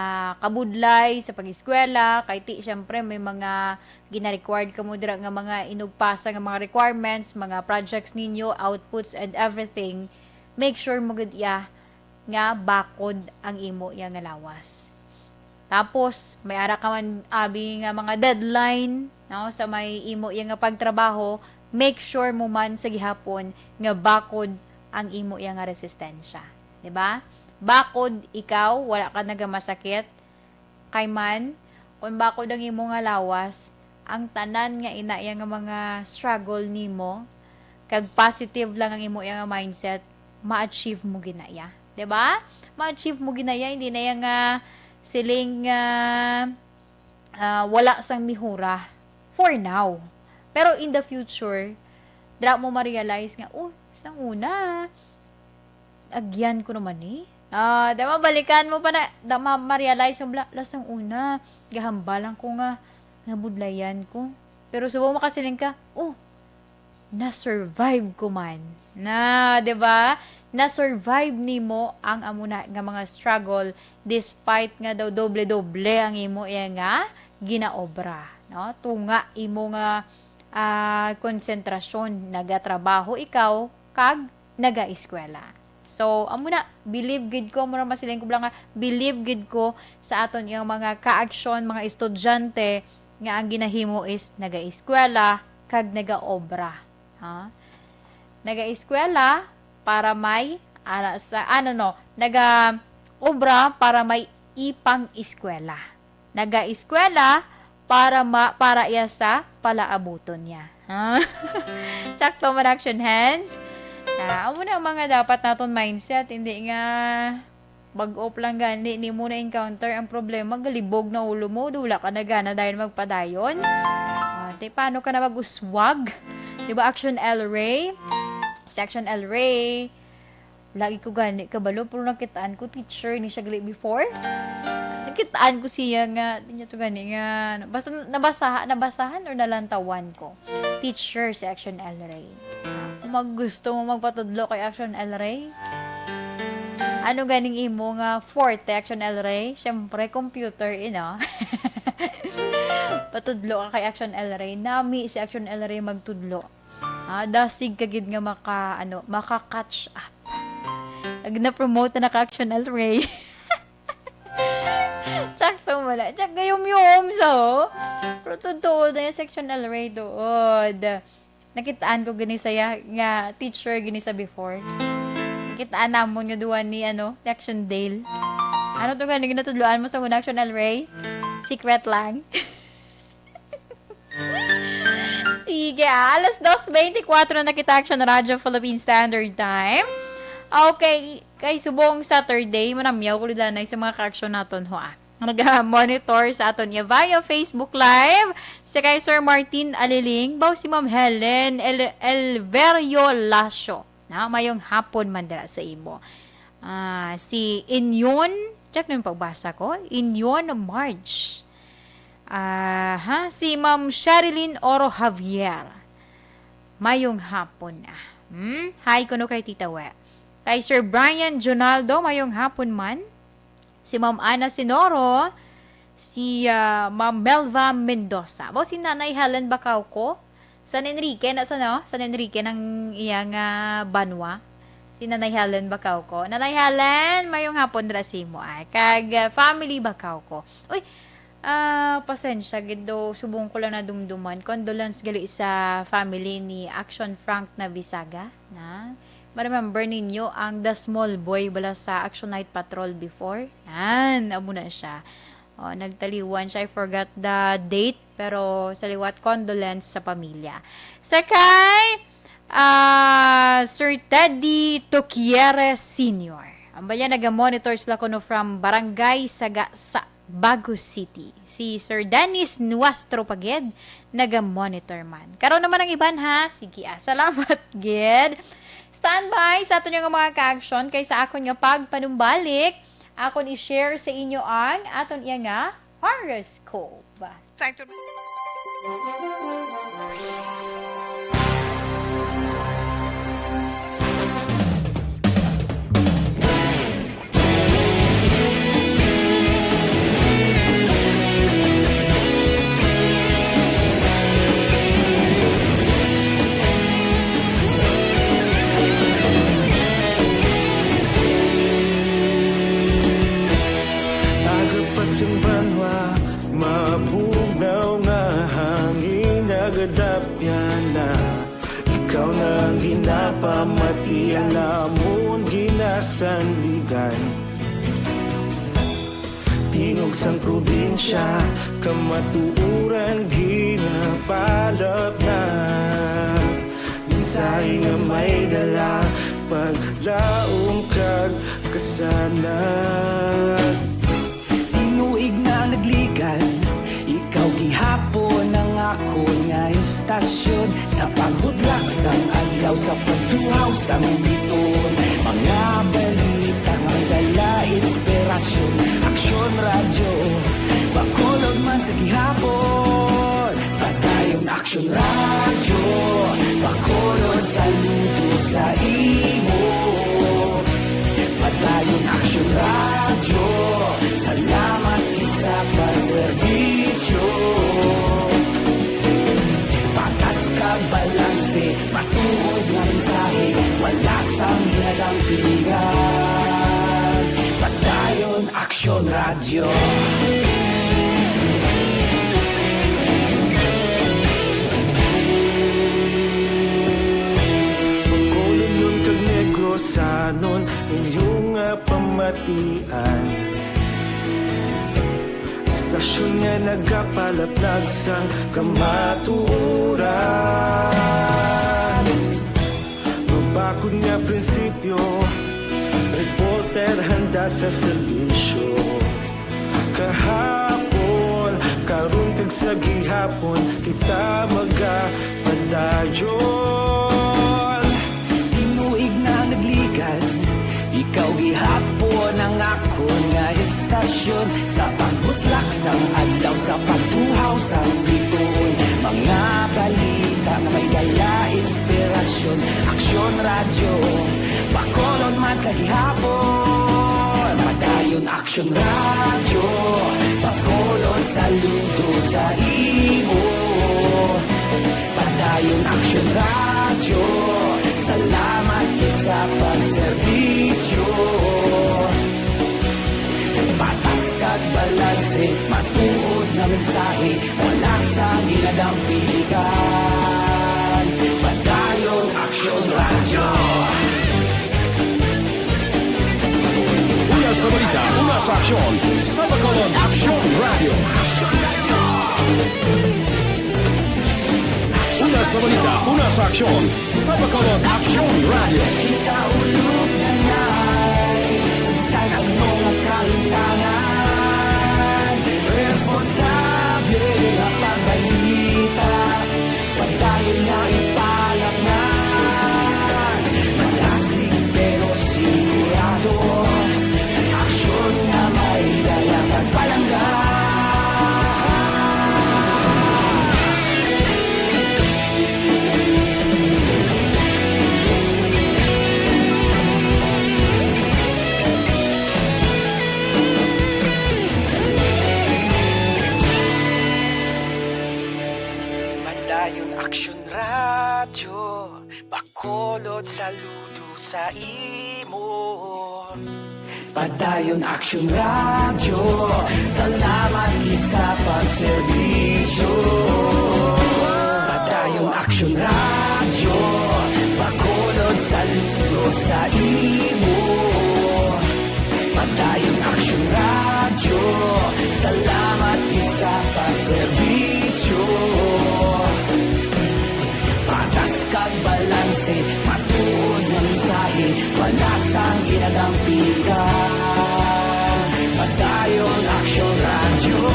kabudlay sa pag-eskwela, kay ti, syempre, may mga gina-required kamo dira nga mga inugpasa nga mga requirements, mga projects ninyo, outputs, and everything, make sure mo gid iya nga bakod ang imo iya nga lawas. Tapos, may ara ka man abi nga mga deadline, no, sa may imo iya nga pagtrabaho, make sure mo man sa gihapon nga bakod ang imo iya nga resistensya, di ba? Bakod ikaw, wala ka nagamasakit, kay man, kung bakod ang imo nga lawas, ang tanan nga ina iya nga mga struggle nimo, kag positive lang ang imo iya nga mindset, ma-achieve mo gid na iya. Di ba? Ma-achieve mo gid na iya, hindi na iya nga siling nga, ah, wala sang mihura for now. Pero in the future, dira mo ma-realize nga, "Oh, sang una, agyan ko naman ni." Ah, di ba? Balikan mo pa na, da, ma-, ma-realize mo, "Bla-, la sang una, gahambalan ko nga nabudlayan ko." Pero subong makasiling ka, "Oh, na-survive ko man." Na, di ba? Na-survive nimo ang amo na nga mga struggle despite nga daw doble-doble ang imo iya nga ginaobra, no? Tunga imo nga, ah, konsentrasyon, nagatrabaho ikaw kag nagaeskwela. So, amo na, believe gid ko, mura masiling ko lang nga, believe gid ko sa aton iyang mga kaaksyon, mga estudyante, nga ang ginahimo is nagaeskwela kag nagaobra. Ha? Nagaeskwela para may ara sa, ano, no, naga-obra para may ipang-eskwela. Nagaeskwela para ma-, para iya sa palaabuton niya. Ha? Tsakto man, action hands. Ah, amo na ang mga dapat naton mindset, hindi nga bag-o pa lang gani nimo na-encounter ang problema, galibog na ulo mo, wala ka na gana dayon magpadayon. Ah, te, paano ka na mag-uswag? Di ba, Action El Rey? Si Action El Rey, lagi ko gani kabalo, pero nakitaan ko, teacher ni siya gali before. Nakitaan ko siya nga, di niya to gani nga, basta nabasaha-, nabasahan or nalantawan ko. Teacher si Action El Rey. Kung mag-, gusto mo magpatudlo kay Action El Rey, ano ganing imo nga forte, Action El Rey? Siyempre, computer, you know. Patudlo ka kay Action El Rey. Nami si Action El Rey magtudlo. Ah, dasig ka gid nga maka, ano, maka-catch up. Ag na-promote na ka, Action El Rey. Tsakto mo na. Tsak gayom-yom sa, oh. Pero totoo na yung Action El Rey, tuod. Nakitaan ko gani saya nga teacher gani sa before. Nakitaan namon nga duwa ni, ano, ni Action Dale. Ano to gani ginatudloan mo sa una, Action El Rey? Secret lang. Sige, ah, alas dos twenty-four na kita, Action Radyo Philippine Standard Time. Okay, kay subong Saturday, manamyaw ko lilanay sa mga ka-action naton, ho, ah. Nag-monitor sa aton iya via Facebook Live, si kay Sir Martin Aliling, baw si Ma'am Helen El-, Elverio Lacio. Na, mayong hapon man dira sa imo. Ah, si Inyon, check na yung pagbasa ko. Inyon March. Ah, ha? Si Ma'am Sherilyn Oro Javier. Mayong hapon, ah. Hmm? Hi, kuno kay Tita We. Kay Sir Brian Jonaldo, mayong hapon man. Si Ma'am Ana Sinoro, si, ah, Ma'am Melva Mendoza. Mo si Nanay Helen Bacauco, San Enrique na sa, no? San Enrique ng iyang, ah, banwa. Si Nanay Helen Bacauco. Nanay Helen, mayong hapon dira sa imo, ay. Kag, ah, family Bacauco. Uy, ah, pasensya gid do, subong ko lang nadumduman. Condolence gali sa family ni Action Frank Navisaga, na. Ma-remember ninyo ang The Small Boy bala sa Action Night Patrol before? Yan, amo na siya. Oh, nagtaliwan siya. I forgot the date, pero sa liwat, condolence sa pamilya. Sa kay, ah, Sir Teddy Toquieres Senior. Ang baya naga-monitor sila kuno from Barangay Sagasa, Bago City. Si Sir Dennis Nuestro pa gid naga-monitor man. Karon naman ang iban, ha. Sige, ah, salamat gid. Standby sa aton nga mga ka-action kay sa akon nga pagpanumbalik, akon i-share sa inyo ang aton iya nga horoscope. Time to Aga pa sing banwa, mabugnaw nga hangin nagadapyan na. Ikaw na ang ginapamati, ang lamon ginasandigan. Tingog sang probinsya, kamatuoran ginapalap na. Mensahe nga may dala, paglaom kag kasanag. Tinuig na nagligan, ikaw gihapon ang akon nga istasyon. Sa paghudlak sang adlaw, sa pagtuhaw sang biton, mga balita nga dala inspirasyon. Aksyon Radyo, Bacolod man sa gihapon. Padayon Aksyon Radyo, Bacolod, saludo sa imo. Padayon Aksyon Radyo, salamat gid sa pagserbisyo. Patas kag balanse, matuod nga mensahe, wala sang ginadampingan. Padayon Aksyon Radyo. Sanon inyong nga pamatian, istasyon nga nagapalaplag sang kamatuoran. Mabakod nga prinsipyo, reporter handa sa serbisyo. Kahapon, karon, kag sa gihapon, kita magapadayon. Tinuig na nagligan, ikaw gihapon ang akon nga istasyon. Sa pagbutlak sang adlaw, sa pagtuhaw sang bituon, mga balita nga may dala inspirasyon. Aksyon Radyo, Bacolod man sa gihapon. Padayon Aksyon Radyo, Bacolod, saludo sa imo. Padayon Aksyon Radyo, salamat gid sa pagserbisyo. Patas kag balanse, matuod nga mensahe, wala sang ginadampigan. Padayon Aksyon Radyo. Una sa balita, una sa aksyon, sa Bacolod Aksyon Radyo. Una sa balita, una sa aksyon, sa Bacolod Aksyon Radyo. Kita ulog na nai, sa bisan ano nga kahintangan, responsable nga pagbalita. Padayon nga ipalaknay, malasig pero sigurado. Aksyon nga may dala kag palangga. Padayon Aksyon Radyo, Bacolod, saludo sa imo. Padayon Aksyon Radyo, salamat gid sa pagserbisyo. Padayon Aksyon Radyo, Bacolod, saludo sa imo. Padayon Aksyon Radyo, salamat gid sa pagserbisyo. Patas kag balanse, matuod nga mensahe, wala sang ginadampigan. Padayon Aksyon Radyo.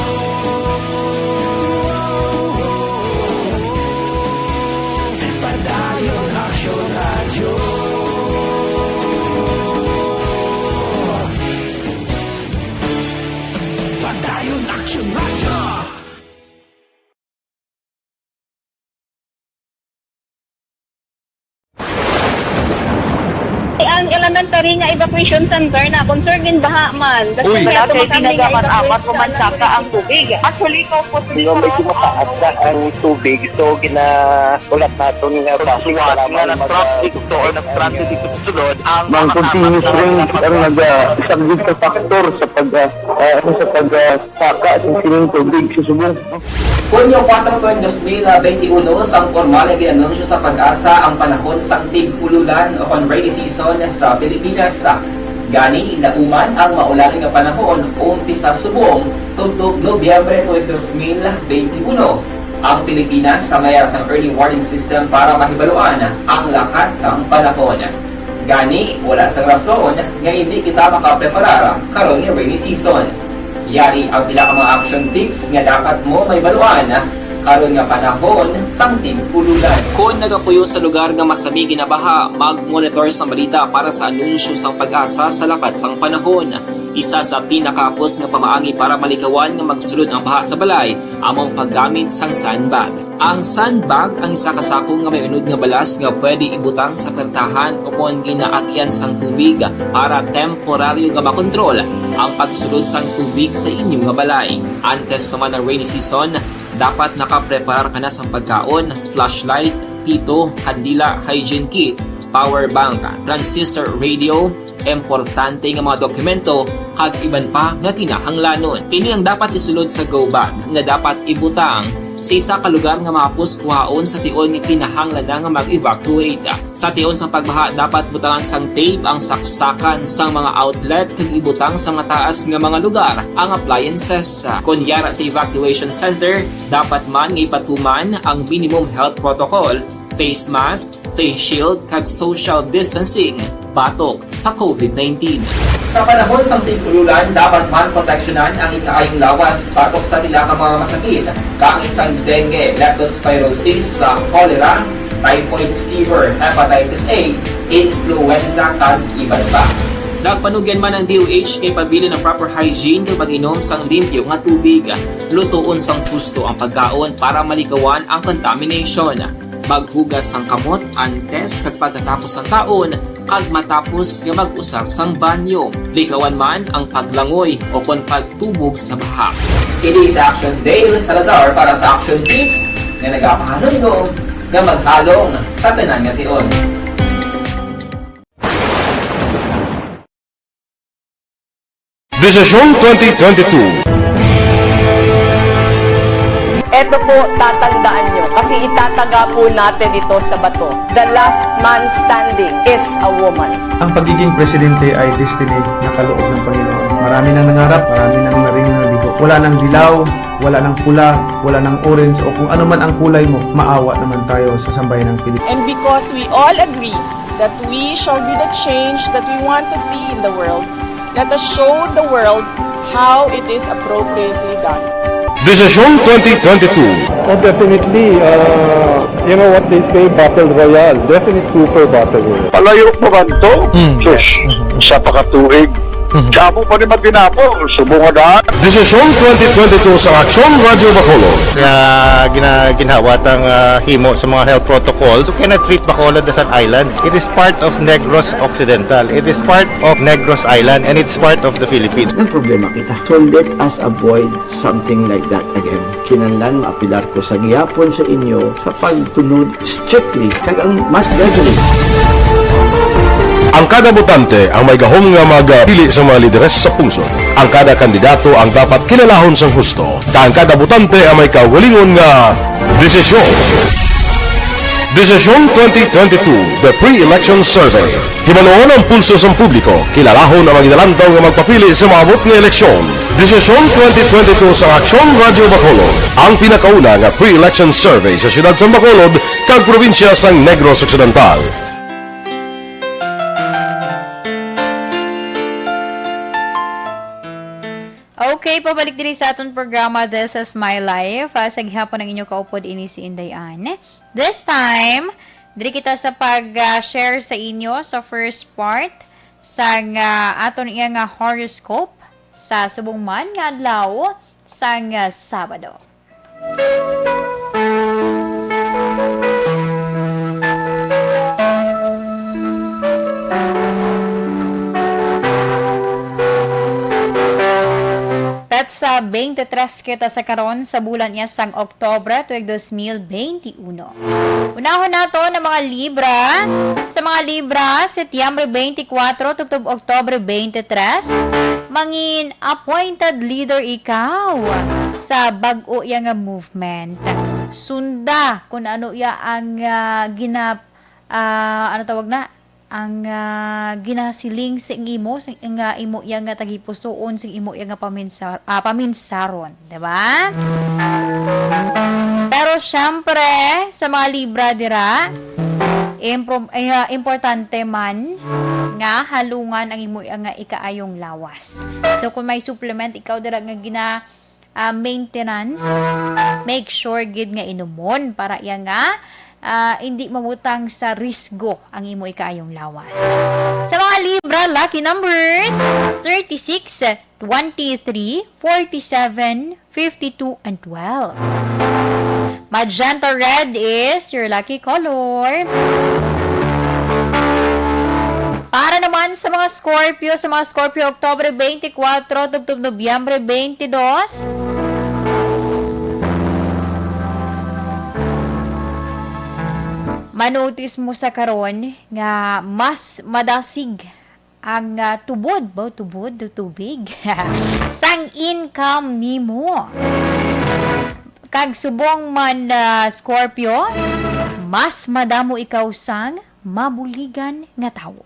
Padayon Aksyon Radyo. Padayon Aksyon Radyo. Ang elementary nga evacuation center na concern gid baha man. Uy. Wala kay pinagamaat-amat o mansaka ang tubig. Actually, ko po Di ba, medyo mataas na ang tubig, so ginaulat naton nga basi suwat nga nag-traffic to or nag-transit dito sa sulod ang mga continuous rain ang nag-, ah, isang big factor sa pag, ah, ah, ano, sa pag, ah, saka sa sining tubig sa subong. Hunyo kuwatro, dos mil benti uno, sang pormal nga gin-anunsyo sa PAGASA ang panahon sang tig-ululan o kon rainy season sa Pilipinas. Gani, nauman ang maulan nga panahon, umpisa subong tubtob Nobyembre tuig dos mil benti uno. Ang Pilipinas may ara sang early warning system para mahibaluan ang lakat sang panahon. Gani, wala sang rason nga indi kita makapreparar karon nga rainy season. Yari ang pila ka mga action tips nga dapat mo mahibaluan karon nga panahon sang tig-ululan. Kon nagapuyo sa lugar nga masami ginabaha, mag-monitor sang balita para sa anunsyo sang PAGASA sa lakat sang panahon. Isa sa pinakahapos nga pamaagi para malikawan nga magsulod ang baha sa balay amo ang paggamit sang sandbag. Ang sandbag ang isa ka sako nga may unod nga balas nga pwede ibutang sa pertahan o kon ginaagyan sang tubig para temporaryo nga makontrol ang pagsulod sang tubig sa inyo nga balay. Antes pa man ang rainy season, dapat nakapreparar ka na sang pagkaon, flashlight, pito, kandila, hygiene kit, power bank, transistor radio, importante nga mga dokumento, kag iban pa nga kinahanglanon. Ini ang dapat isulod sa go bag nga dapat ibutang Sa isa ka lugar nga mahapos kuhaon sa tion nga kinahanglan na nga mag-evacuate. Sa tion sang pagbaha, dapat butangan sang tape ang saksakan sang mga outlet kag ibutang sa mataas nga mga lugar ang appliances. Kon yara sa evacuation center, dapat man nga ipatuman ang minimum health protocol, face mask, face shield, kag social distancing batok sa covid nineteen. Sa panahon sang tig-ululan, dapat man proteksyonan ang ikaayong lawas batok sa pila ka mga masakit, kaangay sang dengue, leptospirosis, sa cholera, typhoid fever, hepatitis A, influenza, kag iban pa. Nagpanugyan man ang D O H nga ipabilin ang proper hygiene kag pag-inom sang limpyo nga tubig. Lutoon sang husto ang pagkaon para malikawan ang contamination. Maghugas sang kamot antes kag pagkatapos sang kaon kag matapos nga mag-usar sang banyo. Likawan man ang paglangoy o kon pagtubog sa baha. Kini si Action Dale Salazar para sa Action Tips nga nagapahanumdom nga maghalong sa tanan nga tion. Desisyon twenty twenty-two. Eto po, tatandaan nyo, kasi itataga po natin ito sa bato. The last man standing is a woman. Ang pagiging presidente ay destiny na kaloob ng Panginoon. Marami nang nangarap, marami nang naring nabigo. Wala nang dilaw, wala nang pula, wala nang orange, o kung ano man ang kulay mo, maawa naman tayo sa sambayan ng Pilipinas. And because we all agree that we shall be the change that we want to see in the world, let us show the world how it is appropriately done. Desisyon twenty twenty-two. Oh, definitely. Uh, you know what they say, battle royale. Definite super battle royale. Palayo pa man to? Hmm. Sus, sa pakatuig. Mhm. Damo pa ni magdinapo, subong nga daan. Desisyon twenty twenty-two sa Aksyon Radyo Bacolod. Nga gina-, ginhawat ang, ah, himo sa mga health protocols. You cannot treat Bacolod as an island. It is part of Negros Occidental. It is part of Negros Island, and it's part of the Philippines. Ang problema kita. So let us avoid something like that again. Kinahanglan maapilar ko sa gihapon sa inyo sa pagtunod strictly kag ang mas gradually. Ang kada botante ang may gahom nga magpili sa mga lideres sa pungsod. Ang kada kandidato ang dapat kilalahon sang husto, kag ang kada botante ang may kaugalingon nga desisyon. Desisyon twenty twenty-two, The Pre-Election Survey. Hibaluon ang pulso sang publiko, kilalahon ang mga ginalantaw nga magpapili sa maabot nga eleksyon. Desisyon twenty twenty-two sa Aksyon Radyo Bacolod, ang pinakauna nga pre-election survey sa siyudad sang Bacolod kag probinsya sang Negros Occidental. Okay, pabalik diri sa aton programa, This Is My Life. Ah, sa gihapon ang inyo kaupod ini si Inday Ann. This time, diri kita sa pag, ah, share sa inyo sa first part sang, ah, aton iya nga horoscope sa subong man nga adlaw sang, ah, Sabado. Petsa twenty-three kita sa karon sa bulan niya sang Oktubre, tuig dos mil benti uno. Unahon naton ang mga Libra. Sa mga Libra, Setyembre twenty-four tubtob Oktubre twenty-three, mangin appointed leader ikaw sa bag-o iya nga movement. Sunda kung ano iya ang, ah, gina-, ah, ano tawag na? Ang, ah, ginasiling sing imo, sing, nga imo iya nga tagipusoon, sing imo iya nga paminsar-, ah, paminsaron, di ba? Pero syempre, sa mga Libra dira, impro-, eh, ah, importante man nga halungan ang imo iya nga ikaayong lawas. So, kung may supplement ikaw dira nga gina-, ah, maintenance, make sure gid nga inumon para iya nga, ah, hindi mabutang sa risgo ang imo ikaayong lawas. Sa mga Libra, lucky numbers, thirty-six, twenty-three, forty-seven, fifty-two, and twelve. Magenta red is your lucky color. Para naman sa mga Scorpio, sa mga Scorpio, Oktubre twenty-four tubtob Nobyembre twenty-two, manotis mo sa karon nga mas madasig ang, ah, tubod, baw tubod, tubig, sang income nimo. Kag subong man, ah, Scorpio, mas madamo ikaw sang mabuligan nga tawo.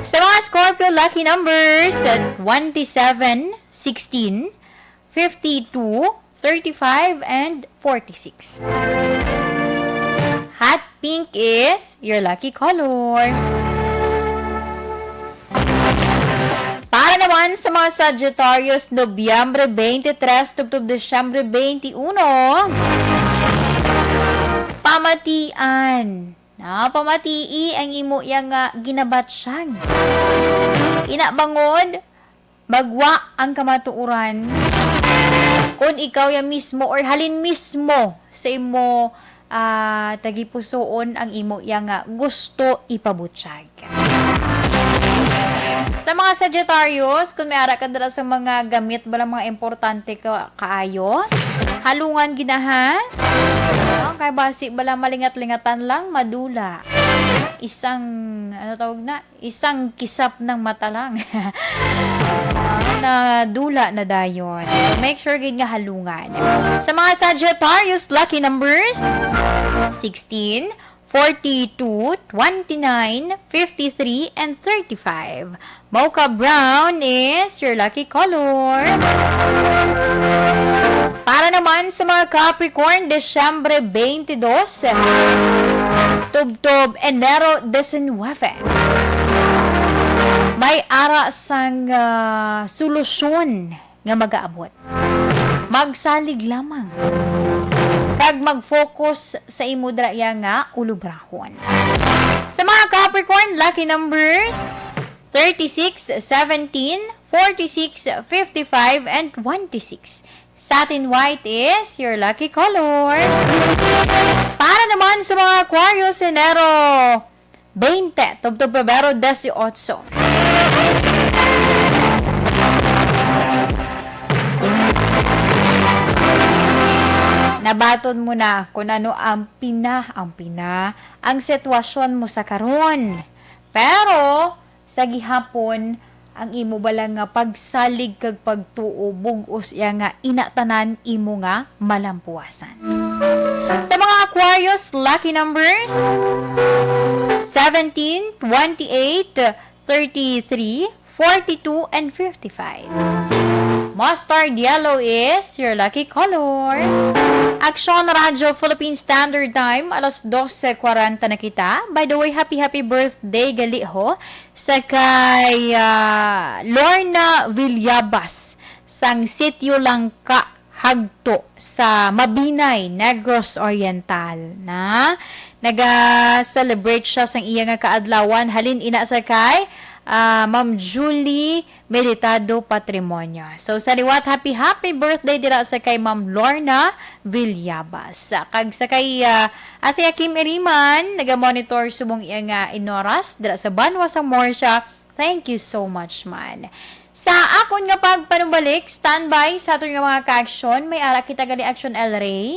Sa mga Scorpio lucky numbers, ah, twenty-seven, sixteen, fifty-two, thirty-five, and forty-six. Hot pink is your lucky color. Para naman sa mga Sagittarius, Nobyembre twenty-three tubtob Disyembre twenty-uno, pamatian. Na, pamatii ang imo iya nga ginabatyag. Ina bangod, magwa ang kamatuoran. Kung ikaw ya mismo or halin mismo sa imo, ah, tagipusoon ang imo iya nga gusto ipabutyag. Sa mga Sagittarius, kung may ara ka dira sa mga gamit, bala mga importante ka, kaayo, halungan gid na, ha? Okay, basi bala malingat-lingatan lang, madula. Isang, ano tawag na? Isang kisap ng mata lang. Ah, nadula na dayon. So, make sure gid nga halungan. Sa mga Sagittarius, lucky numbers, sixteen, forty-two, twenty-nine, fifty-three, and thirty-five. Mocha brown is your lucky color. Para naman sa mga Capricorn, Disyembre twenty-two, tubtob Enero diecinuebe. May ara sang, ah, solusyon nga magaabot. Magsalig lamang. Kag mag-focus sa imo dira iya nga ulubrahon. Sa mga Capricorn, lucky numbers, thirty-six, seventeen, forty-six, fifty-five, and twenty-six. Satin white is your lucky color. Para naman sa mga Aquarius, Enero twenty, tubtob Pebrero dieciocho. Nabaton mo na kung ano ang pina, ang pina, ang sitwasyon mo sa karon. Pero, sa gihapon, ang imo bala nga pagsalig kag pagtuo, bug-os iya nga ina tanan imo nga malampuasan. Sa mga Aquarius, lucky numbers, seventeen, twenty-eight, thirty-three, forty-two, and fifty-five. Mustard yellow is your lucky color. Aksyon Radyo Philippine Standard Time, alas dose kwarenta na kita. By the way, happy, happy birthday gali ho sa kay, ah, Lorna Villabas sang Sitio Langka, Hagto sa Mabinay, Negros Oriental, na naga-celebrate siya sang iya nga kaadlawan. Halin ina sa kay, ah, Ma'am Julie Militado Patrimonio. So, sa liwat, happy, happy birthday dira sa kay Ma'am Lorna Villabas. Kag sa kay, ah, Ate Kim Iriman, naga-monitor subong iya nga inoras dira sa banwa sang Murcia. Thank you so much, man. Sa akon nga pagpanumbalik, standby sa aton nga mga ka-aksyon. May ara kita gali, Aksyon El Rey.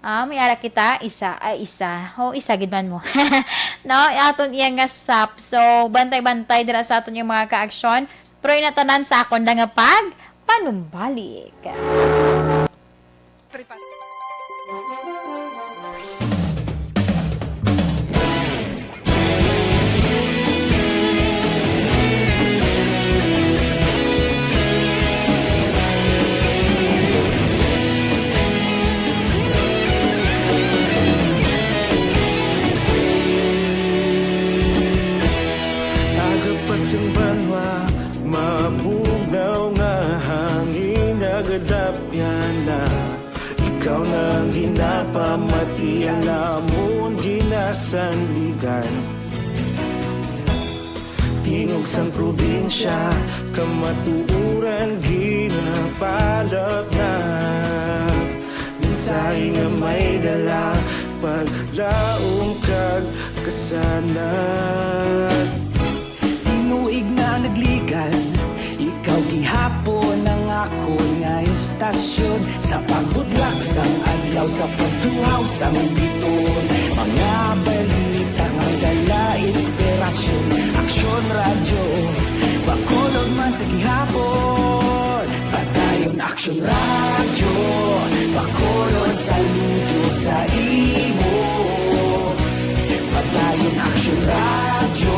Ah, may ara kita, isa, ay, isa. O, isa gid man mo. No, aton iya nga sap. So, bantay-bantay dira sa aton nga mga ka-aksyon. Pero ina tanan sa akon lang nga pagpanumbalik. Tripa. Agapas ang banwa, mabugnaw nga hangin, nagadapyan na. Ikaw na ang ginapamati, ang amon ginasandigan. Tingog sang probinsya, kamatuoran ginapalapnap. Mensahe nga may dala, paglaom kag kasanag. Tinuig na nagligan, ikaw gihapon ang akon nga istasyon. Sa pagbudlak sang adlaw, sa pagtuhaw sang biton, mga balita nga dala inspirasyon. Aksyon Radyo, Bacolod man sa gihapon. Padayon, Aksyon Radyo, Bacolod, saludo sa imo. Padayon Aksyon Radyo,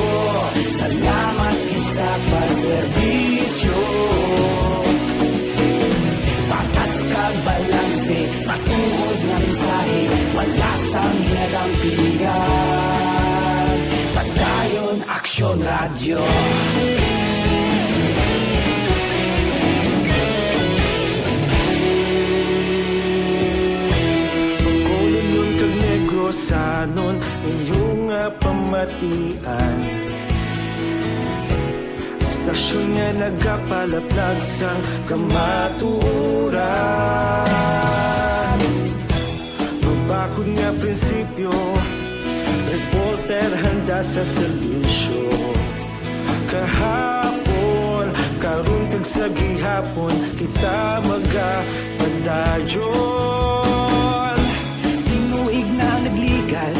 salamat gid sa pagserbisyo. Patas kag balanse, matuod nga mensahe, wala sang ginadampigan. Padayon Aksyon Radyo. Bacolodnon kag Negrosanon, inyo nga pamatian. Istasyon nga nagapalaplag sang kamatuoran. Mabakod nga prinsipyo, reporter handa sa serbisyo. Kahapon, karon kag sa gihapon, kita magapadayon. Tinuig na nagligan,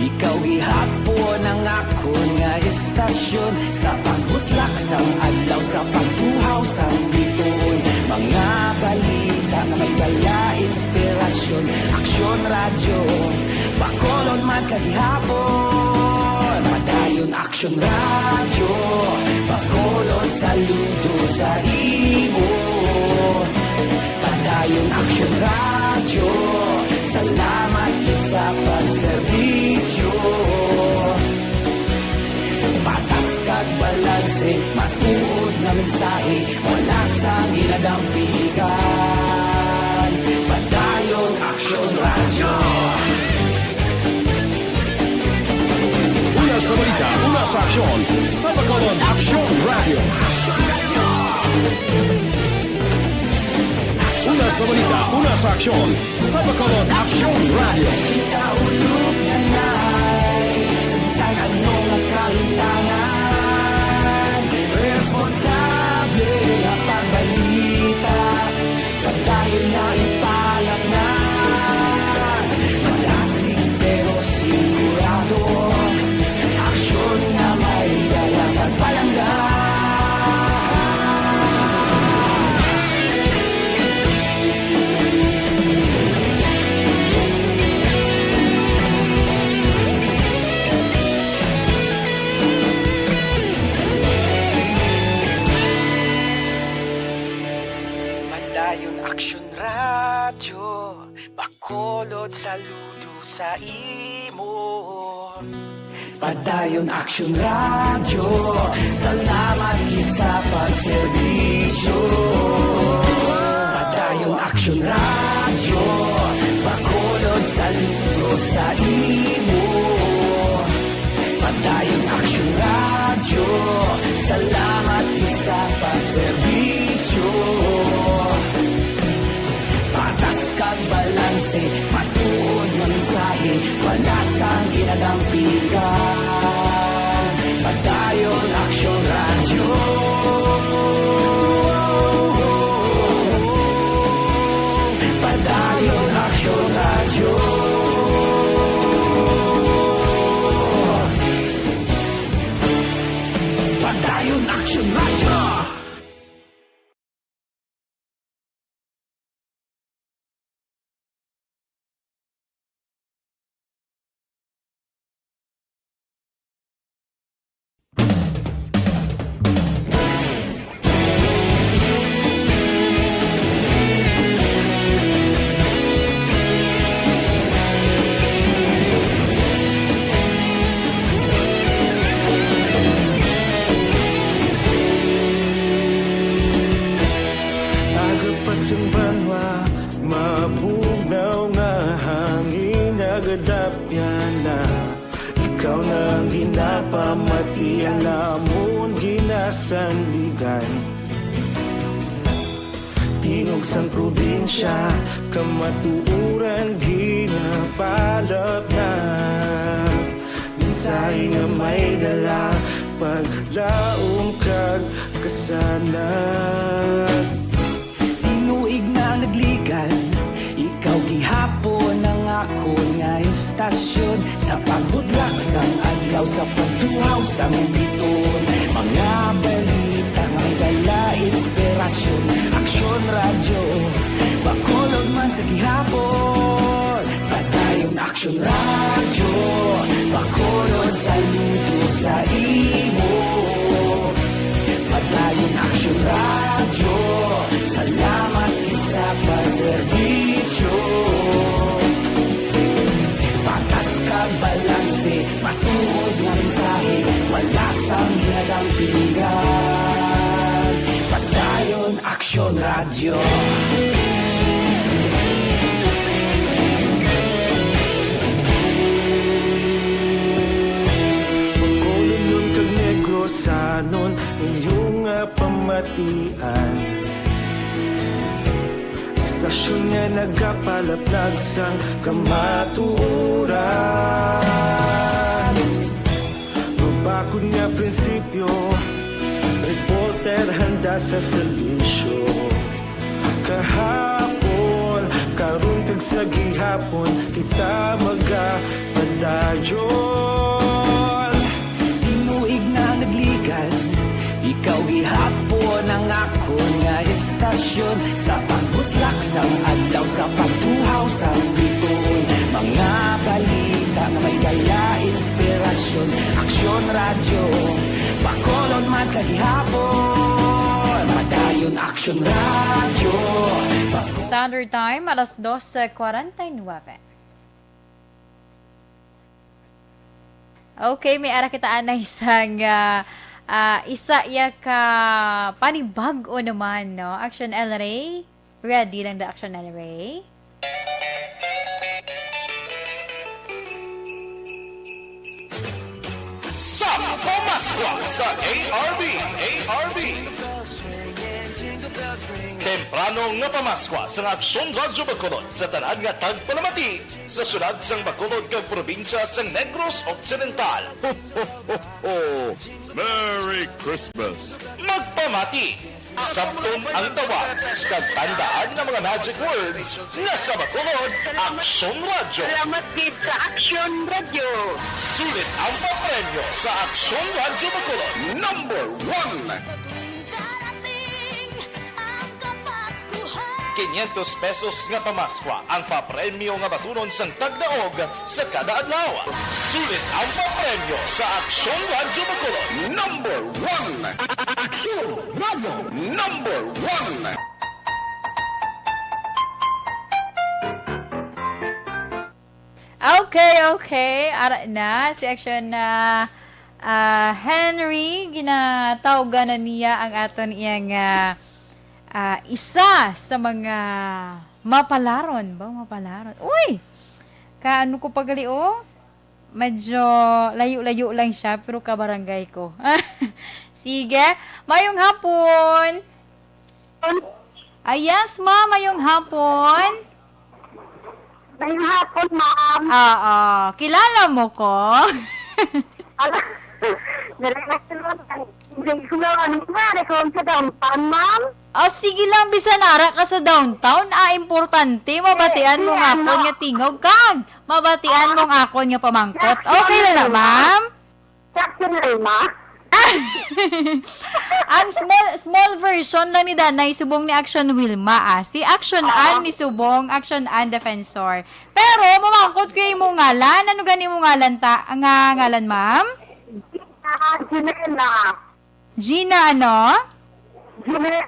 ikaw gihapon ang akon nga istasyon. Sa pagbutlak sang adlaw, sa pagtuhaw sang bituon, mga balita nga may dala inspirasyon. Aksyon Radyo, Bacolod man sa gihapon. Padayon Aksyon Radyo, Bacolod, saludo sa imo. Padayon Aksyon Radyo, salamat gid sa pagserbisyo. Patas kag balanse, matuod nga mensahe, wala sang ginadampigan. Padayon Aksyon Radyo. Una sa balita, una sa aksyon, sa Bacolod Aksyon Radyo. Una sa balita, una sa aksyon, sa Bacolod Aksyon Radyo. Kita ulog na na'y sa bisan ano nga kahitangan. Responsable nga pagbalita, padayon na ipalatnan. Malasig pero sigurado, aksyon nga may dala pagpalangga. Padayon Aksyon Radyo, Bacolod, saludo sa imo. Padayon Aksyon Radyo, salamat gid sa pagserbisyo. Padayon Aksyon Radyo, Bacolod, saludo sa imo. Padayon Aksyon Radyo, salamat gid sa pagserbisyo. Patas kag balanse, matuod nga mensahe, wala sang ginadampigan. Padayon Aksyon Radyo. Padayon Aksyon Radyo. Padayon Aksyon Radyo. Aga pa sang banwa, mabugnaw nga hangin nagadapyan na. Ikaw na ang ginapamatian namon ginasandigan. Tingog sang probinsya, kamatuoran ginapalaplag. Mensahe nga may dala, paglaom kag kasanag. Tinuig na nagligan, ikaw gihapon ang akon nga istasyon. Sa pagbutlak sang adlaw, sa pagtuhaw sang bituon, mga balita may Dala inspirasyon, Aksyon Radyo, Bacolod man sa gihapon. Padayon Aksyon Radyo, Bacolod saludo sa imo. Padayon Aksyon Radyo, salamat gid sa pagserbisyo. Patas kag balanse, matuod nga mensahe, wala sang ginadampingan. Padayon Aksyon Radyo. Bacolodnon kag Negrosanon, inyo nga pamatian. Istasyon nga nagapalaplag sang kamatuoran. Mabakod nga prinsipyo, reporter handa sa serbisyo. Kahapon, karon kag sa gihapon, kita magapadayon. Tinuig na nagligan, ikaw gihapon ang akon nga istasyon. Sa pagbutlak sang adlaw, sa pagtuhaw sang bituon, mga balita nga may dala inspirasyon. Aksyon Radyo, Bacolod man sa gihapon. Padayon Aksyon Radyo. Standard Time, alas dos kwarenta y nuebe. Okay, may ara kita anay sang, ah, ah, isa ya ka panibag-o naman, no? Action El Rey. Ready lang da, Action El Rey? Sa Pamaskwa sa A R B, A R B. Temprano nga pamaskwa sa Aksyon Radyo Bacolod sa tanan nga tagpalamati sa siyudad sang Bacolod kag probinsya sang Negros Occidental. Ho, ho, ho, ho! Merry Christmas! Magpamati! Sabton ang tawag kag tandaan nga mga magic words nga sa Bacolod, Aksyon Radyo. Salamat gid sa Aksyon Radyo. Sulit ang papremyo sa Aksyon Radyo Bacolod. Number one. Sa tuwing darating ang Kapaskuhan. Quinientos pesos nga pamaskwa ang papremyo nga batunon sang tagdaog sa kada adlaw. Sulit ang papremyo sa Aksyon Radyo Bacolod. Number one. Aksyon Radyo. Number one. Okay, okay. Ara na si Action na, ah, Henry. Ginatawgan na niya ang aton iyang, ah, ah, isa sa mga mapalaron. Ba, mapalaron? Uy! Ka, ano ko pa gali, oh? Medyo layo-layo lang siya, pero kabarangay ko. Sige. Mayong hapon. Ah, yes, ma'am. Mayong hapon. Mayong hapon, ma'am. Oo. Kilala mo ko? Ala, nalalaman ko lang. Hindi ko lang ano nga, reklamo sa downtown, ma'am. Oh, sige lang, bisan ara ka sa downtown, ah, importante, mabatian mo nga akon nga tingog kag mabatian mo nga akon nga pamangkot. Okay na na, ma'am? Sa action, Wilma? Ang small, small version lang ni Danay, subong ni Action Wilma, ah. Si Action Ann ni subong, Action Ann Defensor. Pero, mamangkot ko yung imong ngalan. Ano gani imong ngalan ta, nga ngalan, ma'am? Ah, Junela. Gina ano? Junea.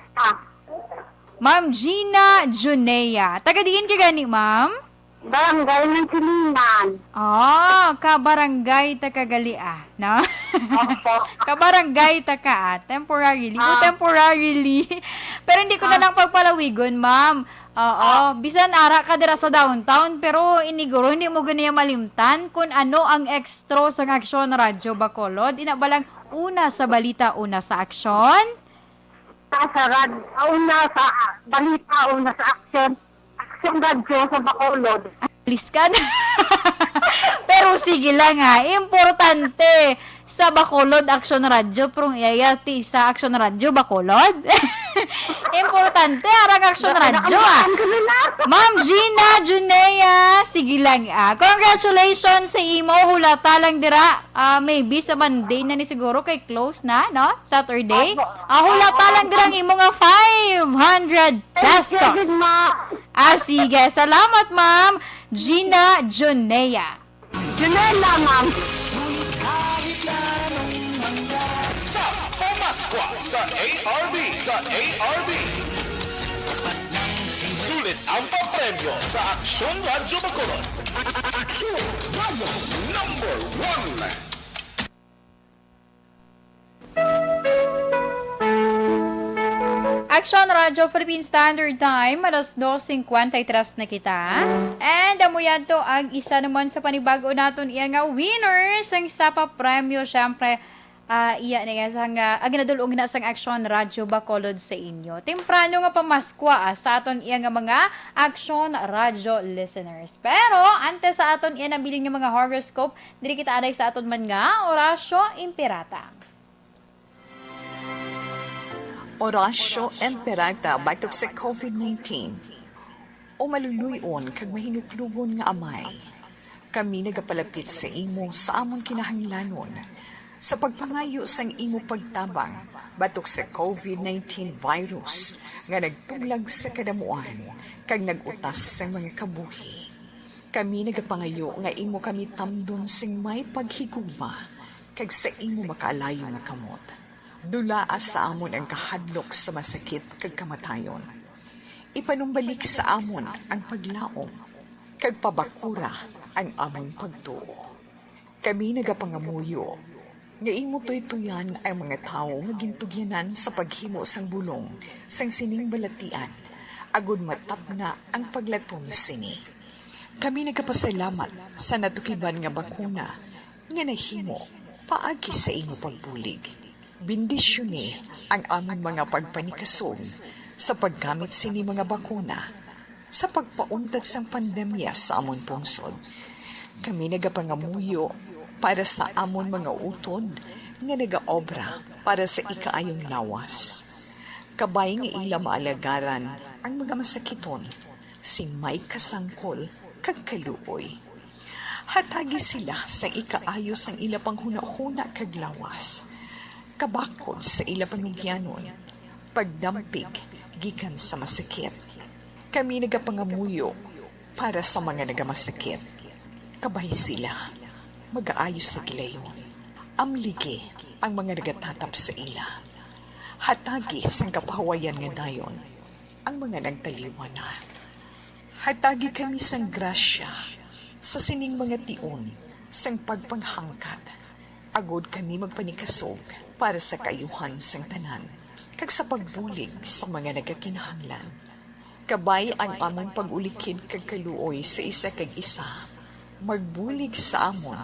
Ma'am Gina Junea. Taga diin ka gani, ma'am? Barangay ng Silingan. Ah, kabarangay ta ka gali, ah, no? Opo. Kabarangay ta ka, ah, temporarily. Ah. Temporarily. Pero hindi ko na lang pagpalawigon, ma'am. Oo, bisan ara ka dira sa downtown, pero iniguro hindi mo ganiya malimtan kung ano ang ekstro sang Aksyon Radyo Bacolod. Ina ba lang, una sa balita, una sa aksyon? Sa, sa rad-, una sa balita, una sa aksyon. Aksyon Radyo sa Bacolod. Please ka na. Pero sige lang ha, importante sa Bacolod Aksyon Radyo, pero ang iyaya ti sa Aksyon Radyo Bacolod. Importante, arang Aksyon Radyo, ah. Ma'am Gina Junea, sige lang, ah. Congratulations sa imo. Hulata lang dira. Ah, maybe sa Monday na ni siguro kay close na, no? Saturday. Opo. Ah, hulata lang dira ang imo nga five hundred pesos. Thank you, ma. Ah, sige. Salamat, Ma'am Gina Junea. Yun na lamang. Sa Pamaskwa sa A R B, sa A R B. Sulit ang papremyo sa Aksyon Radyo Bacolod. Aksyon Radyo number one. Aksyon Radyo Philippine Standard Time, alas dos cincuenta y tres na kita. And amo yadto ang isa naman sa panibag-o naton iya nga winner sang sapa premyo. Siyempre, ah, iya na iya sang, ah, ang ginadul-ong na sang Aksyon Radyo Bacolod sa inyo. Temprano nga pamaskwa, ah, sa aton iya nga mga Aksyon Radyo listeners. Pero antes sa aton iya nabilin nga mga horoscope, diri kita anay sa aton man nga Orasyo Imperata. Orasyo Imperata batok sa covid nineteen. O maluluy-on kag mahinuklogon nga Amay, kami nagapalapit sa imo sa amon kinahanglanon sa pagpangayo sang imo pagtabang batok sa covid nineteen virus nga nagtuglag sa kadamuan kag nag-utas sang mga kabuhi. Kami nagapangayo nga imo kami tamdon sing may paghigugma kag sa imo makaalayo nga kamot. Dulaa sa amon ang kahadlok sa masakit kag kamatayon. Ipanumbalik sa amon ang paglaom, kag pabakura ang amon pagtuo. Kami nagapangamuyo nga imo tuytoyan ang mga tawo nga gintugyanan sa paghimo sang bulong sang sining balatian, agod matapna ang paglatom sini. Kami nagapasalamat sa natukiban nga bakuna nga nahimo paagi sa imo pagbulig. Bendisyoni ang amon mga pagpanikasog sa paggamit sini mga bakuna sa pagpauntat sang pandemya sa amon pungsod. Kami nagapangamuyo para sa amon mga utod nga nagaobra para sa ikaayong lawas. Kabay nga ila maalagaran ang mga masakiton sing may kasangkol kag kaluoy. Hatagi sila sang ikaayo sang ila panghunahuna kag lawas, kabakod sa ila panugyanon, pagdampig gikan sa masakit. Kami nagapangamuyo para sa mga nagamasakit. Kabay sila, magaayo sa gilayon. Amligi ang mga nagatatap sa ila. Hatagi sang kapahuwayan nga dayon ang mga nagtaliwan na. Hatagi kami sang grasya sa sining mga tion sang pagpanghangkat, agod kami magpanikasog para sa kaayuhan sang tanan, kag sa pagbulig sa mga nagakinahanglan. Kabay ang amon pag-ulikid kag kaluoy sa isa kag isa, magbulig sa amon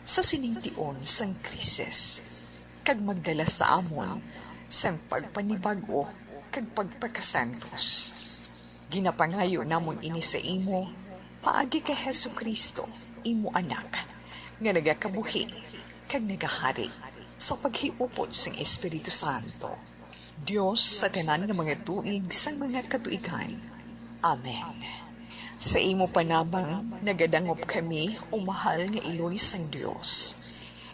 sa sining tion sang krisis, kag magdala sa amon sang pagpanibag-o kag pagpakasantos. Ginapangayo namon ini sa imo paagi kay Jesu-Cristo, imo Anak, nga nagakabuhi kag nagahari sa paghiupod sang Espiritu Santo, Dios sa tanan nga mga tuig sang mga katuigan. Amen. Sa imo panabang nagadangop kami, o mahal nga Iloy sang Dios.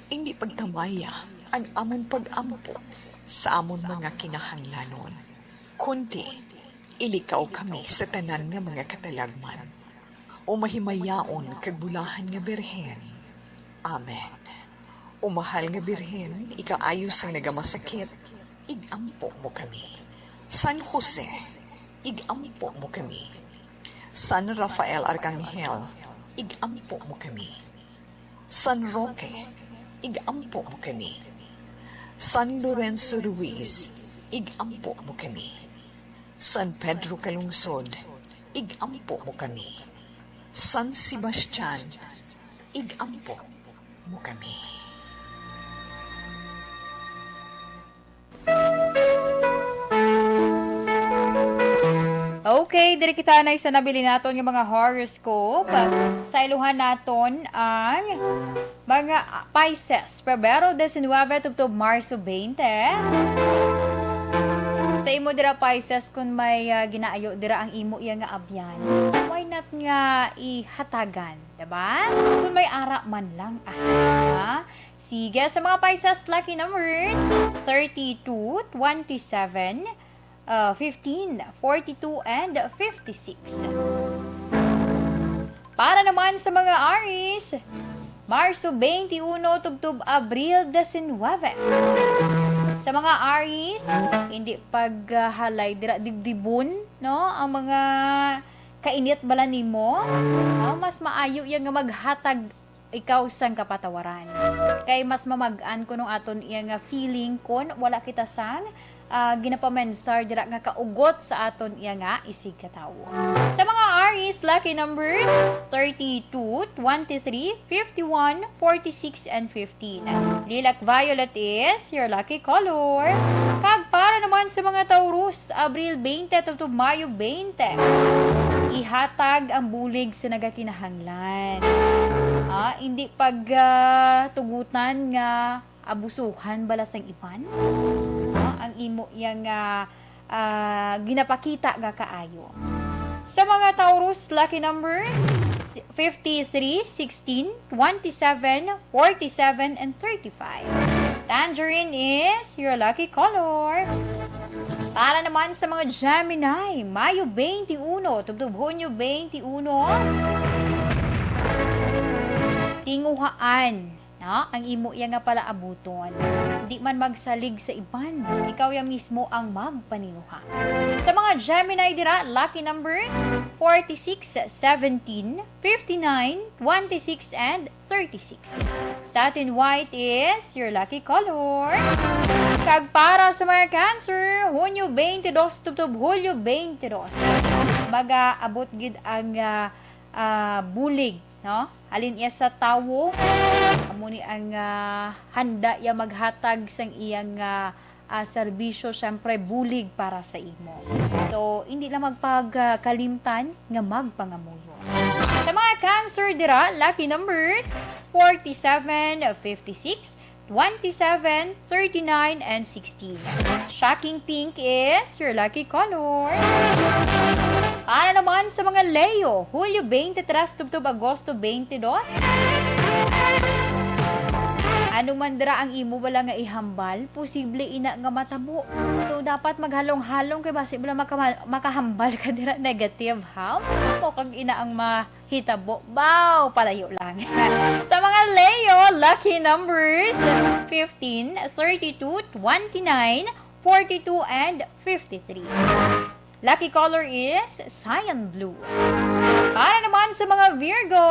Indi pagtamaya ang amon pag-ampo sa amon mga kinahanglanon, kundi ilikaw kami sa tanan nga mga katalagman, o mahimayaon kag bulahan nga Birhen. Amen. O mahal nga Birhen, ikaayo sang nagamasakit, ig-ampo mo kami. San Jose, ig-ampo mo kami. San Rafael Arcangel, ig-ampo mo kami. San Roque, ig-ampo mo kami. San Lorenzo Ruiz, ig-ampo mo kami. San Pedro Calungsod, ig-ampo mo kami. San Sebastian, ig-ampo mo kami. Okay, diri kita na sa nabilin naton nga mga horoscope. Sa iluhan naton ang mga Pisces, Pebrero diecinuebe tubtob Marso twenty. Sa imo dira, Pisces, kung may, ah, ginaayo dira ang imo iya nga abyan, why not nga ihatagan, diba? Kung may ara man lang, ah. Sige, sa mga Pisces lucky numbers, thirty-two, twenty-seven, ah, fifteen, forty-two, and fifty-six. Para naman sa mga Aries, Marso twenty-one tubtob Abril diecinuebe. Sa mga Aries, hindi paghalay dira dibdibon, no? Ang mga kainit bala nimo, no? Mas maayo ya nga maghatag ikaw sang kapatawaran. Kay mas mamag-an kuno aton iya nga feeling kon wala kita sang, ah, ginapamensar dira nga kaugot sa aton iya nga isigkatawo. Sa mga Aries, lucky numbers, thirty-two, twenty-three, fifty-one, forty-six, and fifteen. Lilac violet is your lucky color. Kag para naman sa mga Taurus, Abril twenty tubtob Mayo twenty, ihatag ang bulig sa nagakinahanglan. Ah, hindi pag, ah, tugutan nga abusuhan bala sang iban, no? Ang imo yang, ah, ah, ginapakita nga kaayo. Sa mga Taurus, lucky numbers, fifty-three, sixteen, twenty-seven, forty-seven, and thirty-five. Tangerine is your lucky color. Para naman sa mga Gemini, Mayo twenty-one tubtob Hunyo twenty-one, tinguhaan, no, ang imo iya nga palaabuton. Di man magsalig sa iban, ikaw ya mismo ang magpaninguha. Sa mga Gemini dira, lucky numbers, forty-six, seventeen, fifty-nine, twenty-six, and thirty-six. Satin white is your lucky color. Kag para sa mga Cancer, Hunyo twenty-two tubtob Hulyo twenty-two, mag-aabot gid ang, ah, ah, bulig, no? Halin iya sa tawo, amo ni ang, ah, handa iya maghatag sang iyang, ah, ah, serbisyo, syempre, bulig para sa imo. So, hindi lang magpagkalimtan nga magpangamuyo. Sa mga Cancer dira, lucky numbers, forty-seven, fifty-six, twenty-seven, thirty-nine, and sixteen. Shocking pink is your lucky color. Para naman sa mga Leo, Hulyo twenty-three tubtob Agosto twenty-two. Ano man dira ang imo bala nga ihambal, posible ina nga matabo. So, dapat maghalong-halong kay basi bala maka-, makahambal ka dira negative, ha? O kag ina ang mahitabo, baw, palayo lang. Sa mga Leo, lucky numbers, fifteen, thirty-two, twenty-nine, forty-two, and fifty-three. Lucky color is cyan blue. Para naman sa mga Virgo,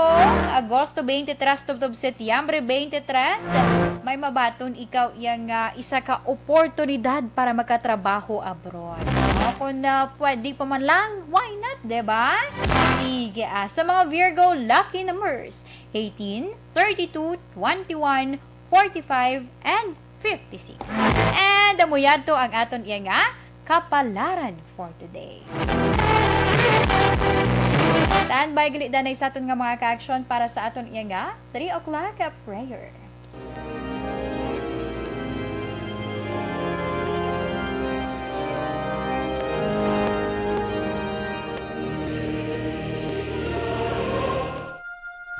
Agosto twenty-three tubtob Setyembre twenty-three, may mabaton ikaw yang, ah, isa ka oportunidad para makatrabaho abroad. No? Kung, ah, pwede pa man lang, why not, di ba? Sige, ah, sa mga Virgo, lucky numbers, eighteen, thirty-two, twenty-one, forty-five, and fifty-six. And amo yadto ang aton iya nga kapalaran for today. Standby gali danay sa aton nga mga ka-action para sa aton iya nga three o'clock prayer.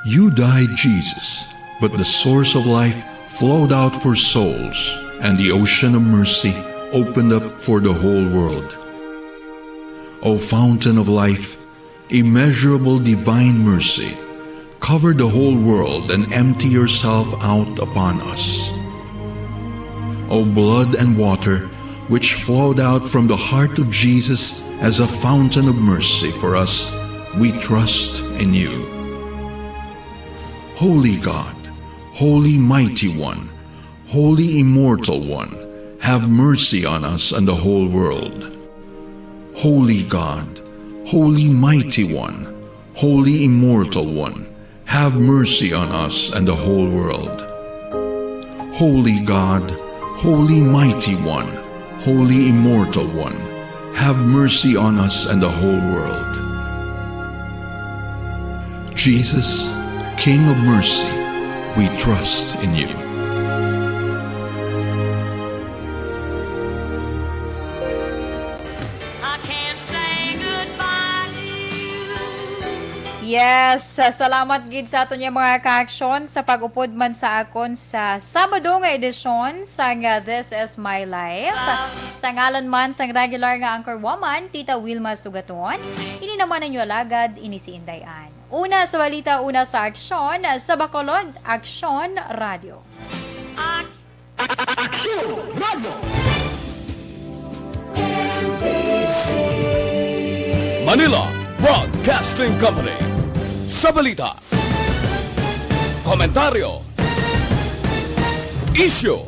You died, Jesus, but the source of life flowed out for souls, and the ocean of mercy opened up for the whole world. O fountain of life, immeasurable divine mercy, cover the whole world and empty yourself out upon us. O blood and water, which flowed out from the heart of Jesus as a fountain of mercy for us, we trust in you. Holy God, Holy Mighty One, Holy Immortal One, have mercy on us and the whole world. Holy God, Holy Mighty One, Holy Immortal One, have mercy on us and the whole world. Holy God, Holy Mighty One, Holy Immortal One, have mercy on us and the whole world. Jesus, King of mercy, we trust in you. Yes, sa-, salamat gid sa aton nga mga kaaksyon sa pag-upod man sa akon sa Sabado nga edisyon sang, ah, This Is My Life. Sa ngalan man sang regular nga anchor woman, Tita Wilma Sugaton, ini naman ang inyo alagad, ini si Inday Ann. Una sa balita, una sa aksyon, sa Bacolod Aksyon Radio. Aksyon Radio. Manila Broadcasting Company. Sa balita, komentaryo, isyu,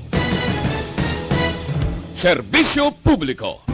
serbisyo publiko.